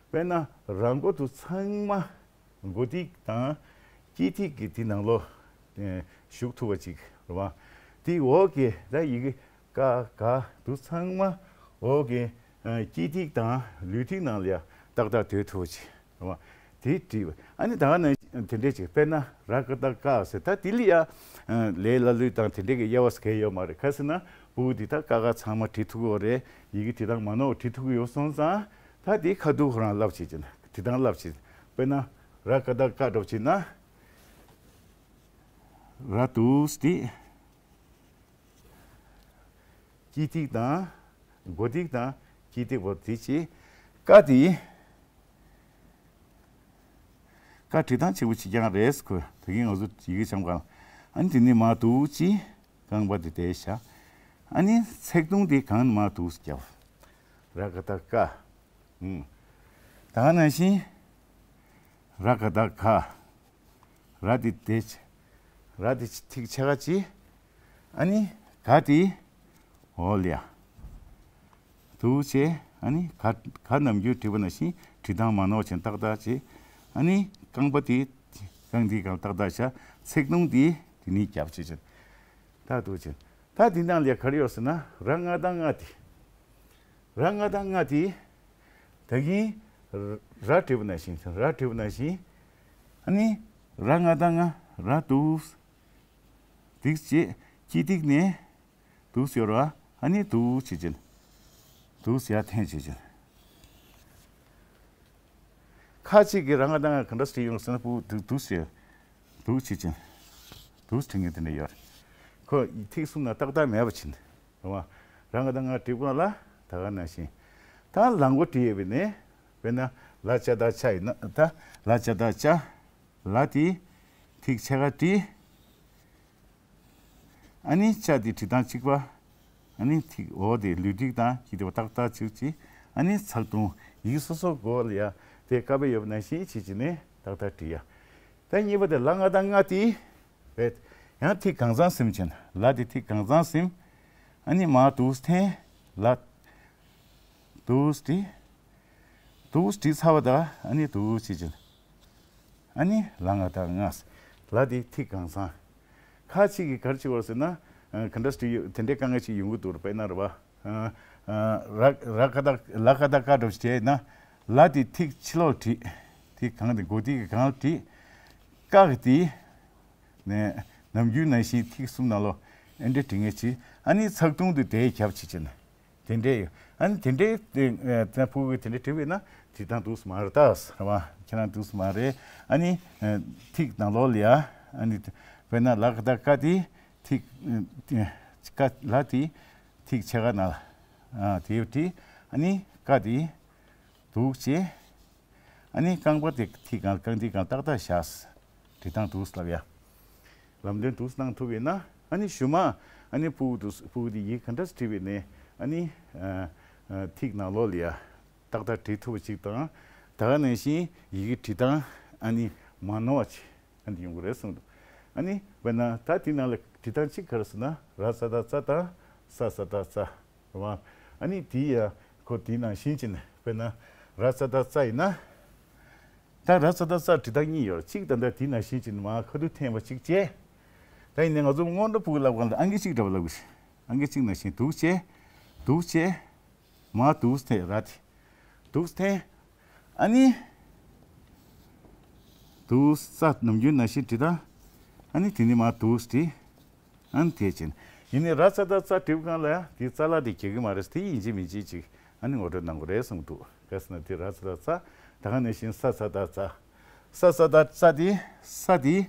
དཔེར་ན་རང་མགོ་དེ་ཚང་མ་མགོ་ཐིག་དང་དཀྱིལ་ཐིག་གི་དེ་ནང་ལོགས་ཞུགས་ཐུབ་པ་ཅིག་རེད་བ། དེ་འོག་གི་ད་ཡི་གེ་ཀ་ག་དེ་ཚང་མ་འོག་གི་ཨ་དཀྱིལ་ཐིག་དང་ལུས་ཐིག་ནང་ལ་ཡ་ཏག་ཏག་སྡོད་ཐུབ་ཅིག་རེད་བ། དེ་བྲིས་པ། ཨ་ནི་ད་ག་ནང་བཞིན་དེ་འདྲས་ཅིག་དཔེར་ན་ར་ཀ་ཏ་ཀ་ཟེར། ད་དེ་ལ་ཡ་ཨ་ལས་སླ་ལུས་དང་དེ་འདྲས་ཀྱི་དབྱེ་བ་ཟེར་མཁན་ཡོད་མ་རེད། ག་ཟེར་ན་ཕྲུ་གུ་དེ་ད་ཀ་ཁ་ཚང་མ་བྲིས་ཐུབ་ཀྱི་ཡོད་རེད། ཡི་གེ་བྲིས་སྟངས་མ་ནོར་བ་བྲིས་ཐུབ་ཀྱི་ཡོད་སོང་ཙང་། ད་དེ་ཁ་ཐུག་ཁོ་རང་བསླབ་བྱེད་ཅིག་བྲིས་སྟངས་བསླབ་བྱེད། དཔེར་ན་ར་ཀ་ཏ་ཀ་འདྲ་བོ་བྱེད་ན། ར་འདུག་སྟེ། དཀྱིལ་ཐིག་དང་། མགོ་ཐིག་དང་དཀྱིལ་ཐིག་བར་དེ་བྱས། ཀ་དེ། ཀ་བྲིས་སྟངས་གཅིག་པ་གཅིག་རྐྱང་རེད་ཁོ། ད་གིན་ང་ཚོ་ཡི་གེ་བྱམས་གང་། ཨ་ནི་དེ་ནི་མར་འདུག་ཅིག་རྐང་པ་དེ་དེ་བཞག་ཨ་ནི་ཚེག་དུང་དེ་གང་ནས་མར་འདུག་རྒྱབ། ར་ཀ་ཏ་ཀ། ཨུམ། ད་ག་ནང་བཞིན། ར་ཀ་ཏ་ག། ར་དེ་དེ་ཆ། ར་དེ་ཐིག་ཕྱེད་ཀ་གཅིག་ཨ་ནི་ག་དེ་འོག་ལ་ཡ། འདུག་བྱས། ཨ་ནི་ག་ག་ནམ་རྒྱུན་བྲིས་པ་ནང་བཞིན་བྲིས་སྟངས་མ་ནོར་བྱས་ཏག་ཏག་བྱས། ཨ་ནི་རྐང་པ་དེ་རྐང་དེ་གང་ཏག་ཏག་བཞག་ཚེག་དུང་དེ་དེ་ནས་རྒྱབ་བྱས་བྱས། ད་འདུག་བྱས། ད་དེ་ནང་ལ་ཡ་ག་རེ་ཡོད་ཟེར་ན་ར་ང་ད་ང་དེ། ར་ང་ད་ང་དེ། ད་གིན་ར་བྲིས་པ་ནང་བཞིན། ར་བྲིས་པ་ནང་བཞིན། ཨ་ནི་ར་ང་ད་ང་། ར་འདུག་འདུག་བྱས། དཀྱིལ་ཐིག་ནས་འདུག་ཡོད་ར། ཨ་ནི་འདུག་བྱས་བྱས། འདུག་ཡར་འཐེན་བྱས་བྱས། ཁ་ཅིག་གིས་ར་ང་ད་ང་ག་འདྲ་བྲིས་ཡོང་ཟེར་ན། ཕྲུ་གུ་འདུག་འདུག་བྱས། འདུག་བྱས་བྱས། འདུག་བྲིས་མཁན་དེ་འདྲ་ཡོད་རེད། ཁོ་ཐིག་གསུམ་ན་ཏག་ཏག་མེད་པ་བྱས། རེད་བ། ར་ང་ད་ང་བྲིས་གོང་ལ་ད་ག་ནང་བཞིན། ད་ལ་མགོ་བྲིས་ཡོད་པ་ནས། དཔེར་ན་ལ་ཅ་ད་ཅ་ཡིན་ན། ད་ལ་ཅ་ད་ཅ། ལ་དེ་ཐིག་ཕྱེད་ཀ་བྲིས། ཨ་ནི་ཅ་དེ་བྲིས་སྟངས་གཅིག་པ། ཨ་ནི་ཐིག་འོག་དེ་ལུས་ཐིག་དང་དཀྱིལ་ཐིག་པ་ཏག་ཏག་གཅིག་བྱས། ཨ་ནི་ཚེག་དུང་། ཡིག་སོ་སོ་མགོ་ལ་ཡ་དེ་ཀ་པེ་ཡོད་པ་ནང་བཞིན་བྱས་བྱས་ནས་ཏག་ཏག་བྲིས་ཡ། ད་གཉིས་པ་དེ་ལ་ང་ད་ང་དེ། རེད། ཡང་ཐིག་གང་ཚང་ཟིན་བྱས། ལ་དེ་ཐིག་གང་ཚང་ཟིན། ཨ་ནི་མར་འདུག་འཐེན། ལ། འདུག་བྲིས། འདུག་བྲིས་ཚར་བ་དང་ཨ་ནི་འདུག་བྱས་བྱས། ཨ་ནི་ལ་ང་ད་ང་། ལ་དེ་ཐིག་གང་ཚང་། ཁ་ཅིག་གིས་ག་རེ་བྱེད་པ་ཟེར་ན། ཨ། ག་འདྲ་ཞིག་ཡོད། དེ་འདྲའི་དཀའ་ངལ་ཅིག་ཡོང་གི་འདུག་དཔེར་ན་རེད་བ། ཨ། ཨ། ར་ར་ཀ་ད་ལ་ཀ་ད་ཀ་འདྲ་བོ་ཞིག་བྲིས་ན། ལ་དེ་ཐིག་ཕྱི་ལོགས་བྲིས། ཐིག་གང་དེ་མགོ་ཐིག་གི་གང་ལ་བྲིས། ཀ་གི་དེ། ནས་ནམ་རྒྱུན་ནང་བཞིན་ཐིག་གསུམ་ནང་ལོགས་ཨེ་འདྲ་བྲིས་མཁན་ཅིག་ཨ་ནི་ཚེག་དུང་དེ་དེ་རྒྱབ་བྱས་བྱས་ན། དེ་འདྲས་ཡོད། ཨ་ནི་དེ་འདྲས་དེ། ཨ། ཕྲུ་གུ་གིས་དེ་འདྲས་བྲིས་པས་ན་བྲིས་སྟངས་འདུག་སེ་མ་རེད་ད། རེད་བ། ཁྱེད་རང་འདུག་སེ་མ་རེད། ཨ་ནི། ཨ། ཐིག་ནང་ལོགས་ལ་ཡ། ཨ་ནི་དཔེར་ན་ལ་ཀ་ད་ཀ་དེ་ཐིག་ཨ། ཀ། ལ་དེ་ཐིག་ཕྱེད་ཀ་ནང་ལ། ཨ། དེ་བྲིས། ཨ་ནི་ཀ་དེ་འདུག་བྱས། ཨ་ནི་རྐང་པ་དེ་ཐིག་སྒང་། རྐང་ཐིག་སྒང་ཏག་ཏག་བཞག་རེད། དང་འདུག་སེ་ལབ་ཡ། ལམ་སྟོན་འདུག་སེ་གནང་ཐུབ་ཡོད་ན། ཨ་ནི་གཞུག་མ་ཨ་ནི་ཕྲུ་གུ་དེ། ཕྲུ་གུ་དེ་ཡིག་ག་འདྲ་སེ་བྲིས་པ་ཡིན་ནའི། ཨ་ནི། ཨ། ཨ། ཐིག་ནང་ལོགས་ལ་ཡ་ཏག་ཏག་བྲིས་ཐུབ་པ་ཅིག་དང་། ད་ག་ནང་བཞིན་ཡི་གེ་བྲིས་སྟངས་ཨ་ནི་མ་ནོར་བ་ཅིག་ཨ་ནི་ཡོང་གི་རེད་གསུངས་འདུག་ཨ་ནི་དཔེར་ན་ད་དེ་ནང་ལ་བྲིས་སྟངས་གཅིག་ག་རེ་ཟེར་ན། ར་ཙ་ད་རྩ་དང་ས་ས་ད་སྩ། རེད་བ། ཨ་ནི་དེ་ཡ་ཁོ་དེ་ནང་བཞིན་བྱས་ནས། དཔེར་ན་ར་ཙ་ད་རྩ་ཡིན་ན། ད་ར་ཙ་ད་རྩ་བྲིས་སྟངས་གཉིས་ཡོད། གཅིག་ད་ལྟ་དེ་ནང་བཞིན་བྱས་ནས་མར་ཁ་ཐུག་འཐེན་པ་གཅིག་བྱས། ད་ཡིན་ནའི་ང་ཚོ་སྔོན་འགྲོ་ཕྲུ་གུ་ལབ་གང་ལ་ཨང་ཀི་གཅིག་འདྲ་བོ་ལབ་དགོས། ཨང་ཀི་གཅིག་ནང་བཞིན་འདུག་བྱས། འདུག་བྱས། མར་འདུག་སེ་འཐེན། ར་དེ་འདུག་སེ་འཐེན། ཨ་ནི་འདུག་སེ་རྩ་ནམ་རྒྱུན་ནང་བཞིན་བྲིས་དང་། ཨ་ནི་དེ་ནས་མར་འདུག་སེ་བྲིས། ཨ་ནི་དེ་བྱས་ནས། ཡིན་ནའི་ར་ཙ་ད་རྩ་བྲིས་པའི་སྒང་ལ་ཡ་དེ་རྩ་ལག་དེ་རྒྱག་གི་མ་རེད། དེ་ཡིན་གཅིག་མིན་གཅིག་ཅིག་ཨ་ནི་ངོ་སྤྲོད་གནང་དགོས་རེད་གསུངས་འདུག་ག་རེ་ཟེར་ན་དེ་ར་ཙ་ད་རྩ་ ད་ག་ནང་བཞིན་ས་ས་ད་ཙ། ས་ས་ད་ཙ་དེ་ས་དེ་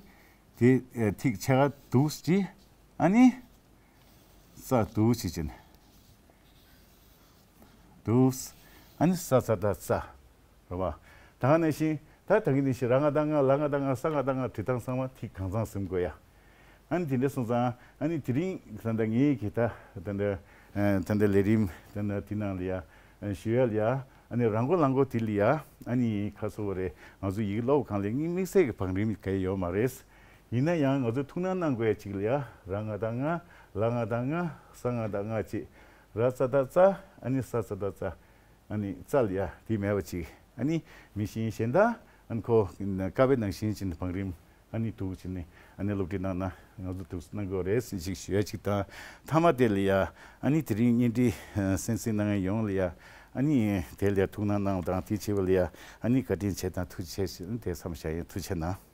དེ་ཨེ་ཐིག་ཆ་ག་འདུག་ཅི། ཨ་ནི་ས་འདུག་ཅི་ཅན། འདུག་ཨ་ནི་ས་ས་ད་ཙ། རེད་བ། ད་ག་ནང་བཞིན་ད་ད་གི་ནང་བཞིན་ར་ང་ད་ང་ལ་ང་ད་ང་ས་ང་ད་ང་བྲི་སྟངས་ཚང་མ་ཐིག་གང་ཚང་ཟིན་དགོས་ཡ། ཨ་ནི་དེ་འདྲ་སོང་ཙང་ཨ་ནི་དེ་རིང་ད་ལྟ་ངའི་གི་ད་ད་ལྟ་ད་ལྟ་ལས་རིམ་ད་ལྟ་དེ་ནང་ལ་ཡ་ཞུ་ཡ་ལ་ཡ། ཨ་ནི་རང་མགོ་ལང་མགོ་དེ་ལ་ཡ། ཨ་ནི་ཁ་སོ་བ་རེད། ང་ཚོ་ཡིག་ཀློག་སྒང་ལ་དམིགས་བསལ་གྱི་བང་རིམ་ག་ཡོད་མ་རེད། ཡིན་ན་ཡང་ང་ཚོ་ཐུགས་སྣང་གནང་དགོས་ཡ་གཅིག་ལ་ཡ། ར་ང་ད་ང་ལ་ང་ད་ང་ས་ང་ད་ང་གཅིག་ར་ཙ་ད་ཙ། ཨ་ནི་ས་ཙ་ད་ཙ། ཨ་ནི་ཙལ་ཡ་དེ་མེད་པ་ཅིག་ཨ་ནི་མི་ཤེས་གཞན་དག་ཨ་ནི་ཁོ་ཀ་བའི་ནང་བཞིན་ཅིག་བང་རིམ་ཨ་ནི་འདུག་ཅིག་ནི་ཨ་ནི་སློབ་ཁྲིད་གནང་ན་ང་ཚོ་འདུག་གནང་དགོས་རེད་ཟེར་ཅིག་ཞུ་ཡ་ཅིག་དང་། མཐའ་མ་དེ་ལ་ཡ་ཨ་ནི་དེ་རིང་བརྙན་འཕྲིན་གསན་གཟིགས་གནང་མཁན་ཡོངས་ལ་ཡ་ཨ་ནི་དེ་ལ་ཡ་ཐུགས་སྣང་གནང་བ་དང་དེ་བྱས་པ་ལ་ཡ་ཨ་ནི་བཀའ་དྲིན་ཆེ་དང་ཐུགས་རྗེ་ཆེ་ཞེས་དེ་མཚམས་བཞག་ཡིན། ཐུགས་རྗེ་གནང་།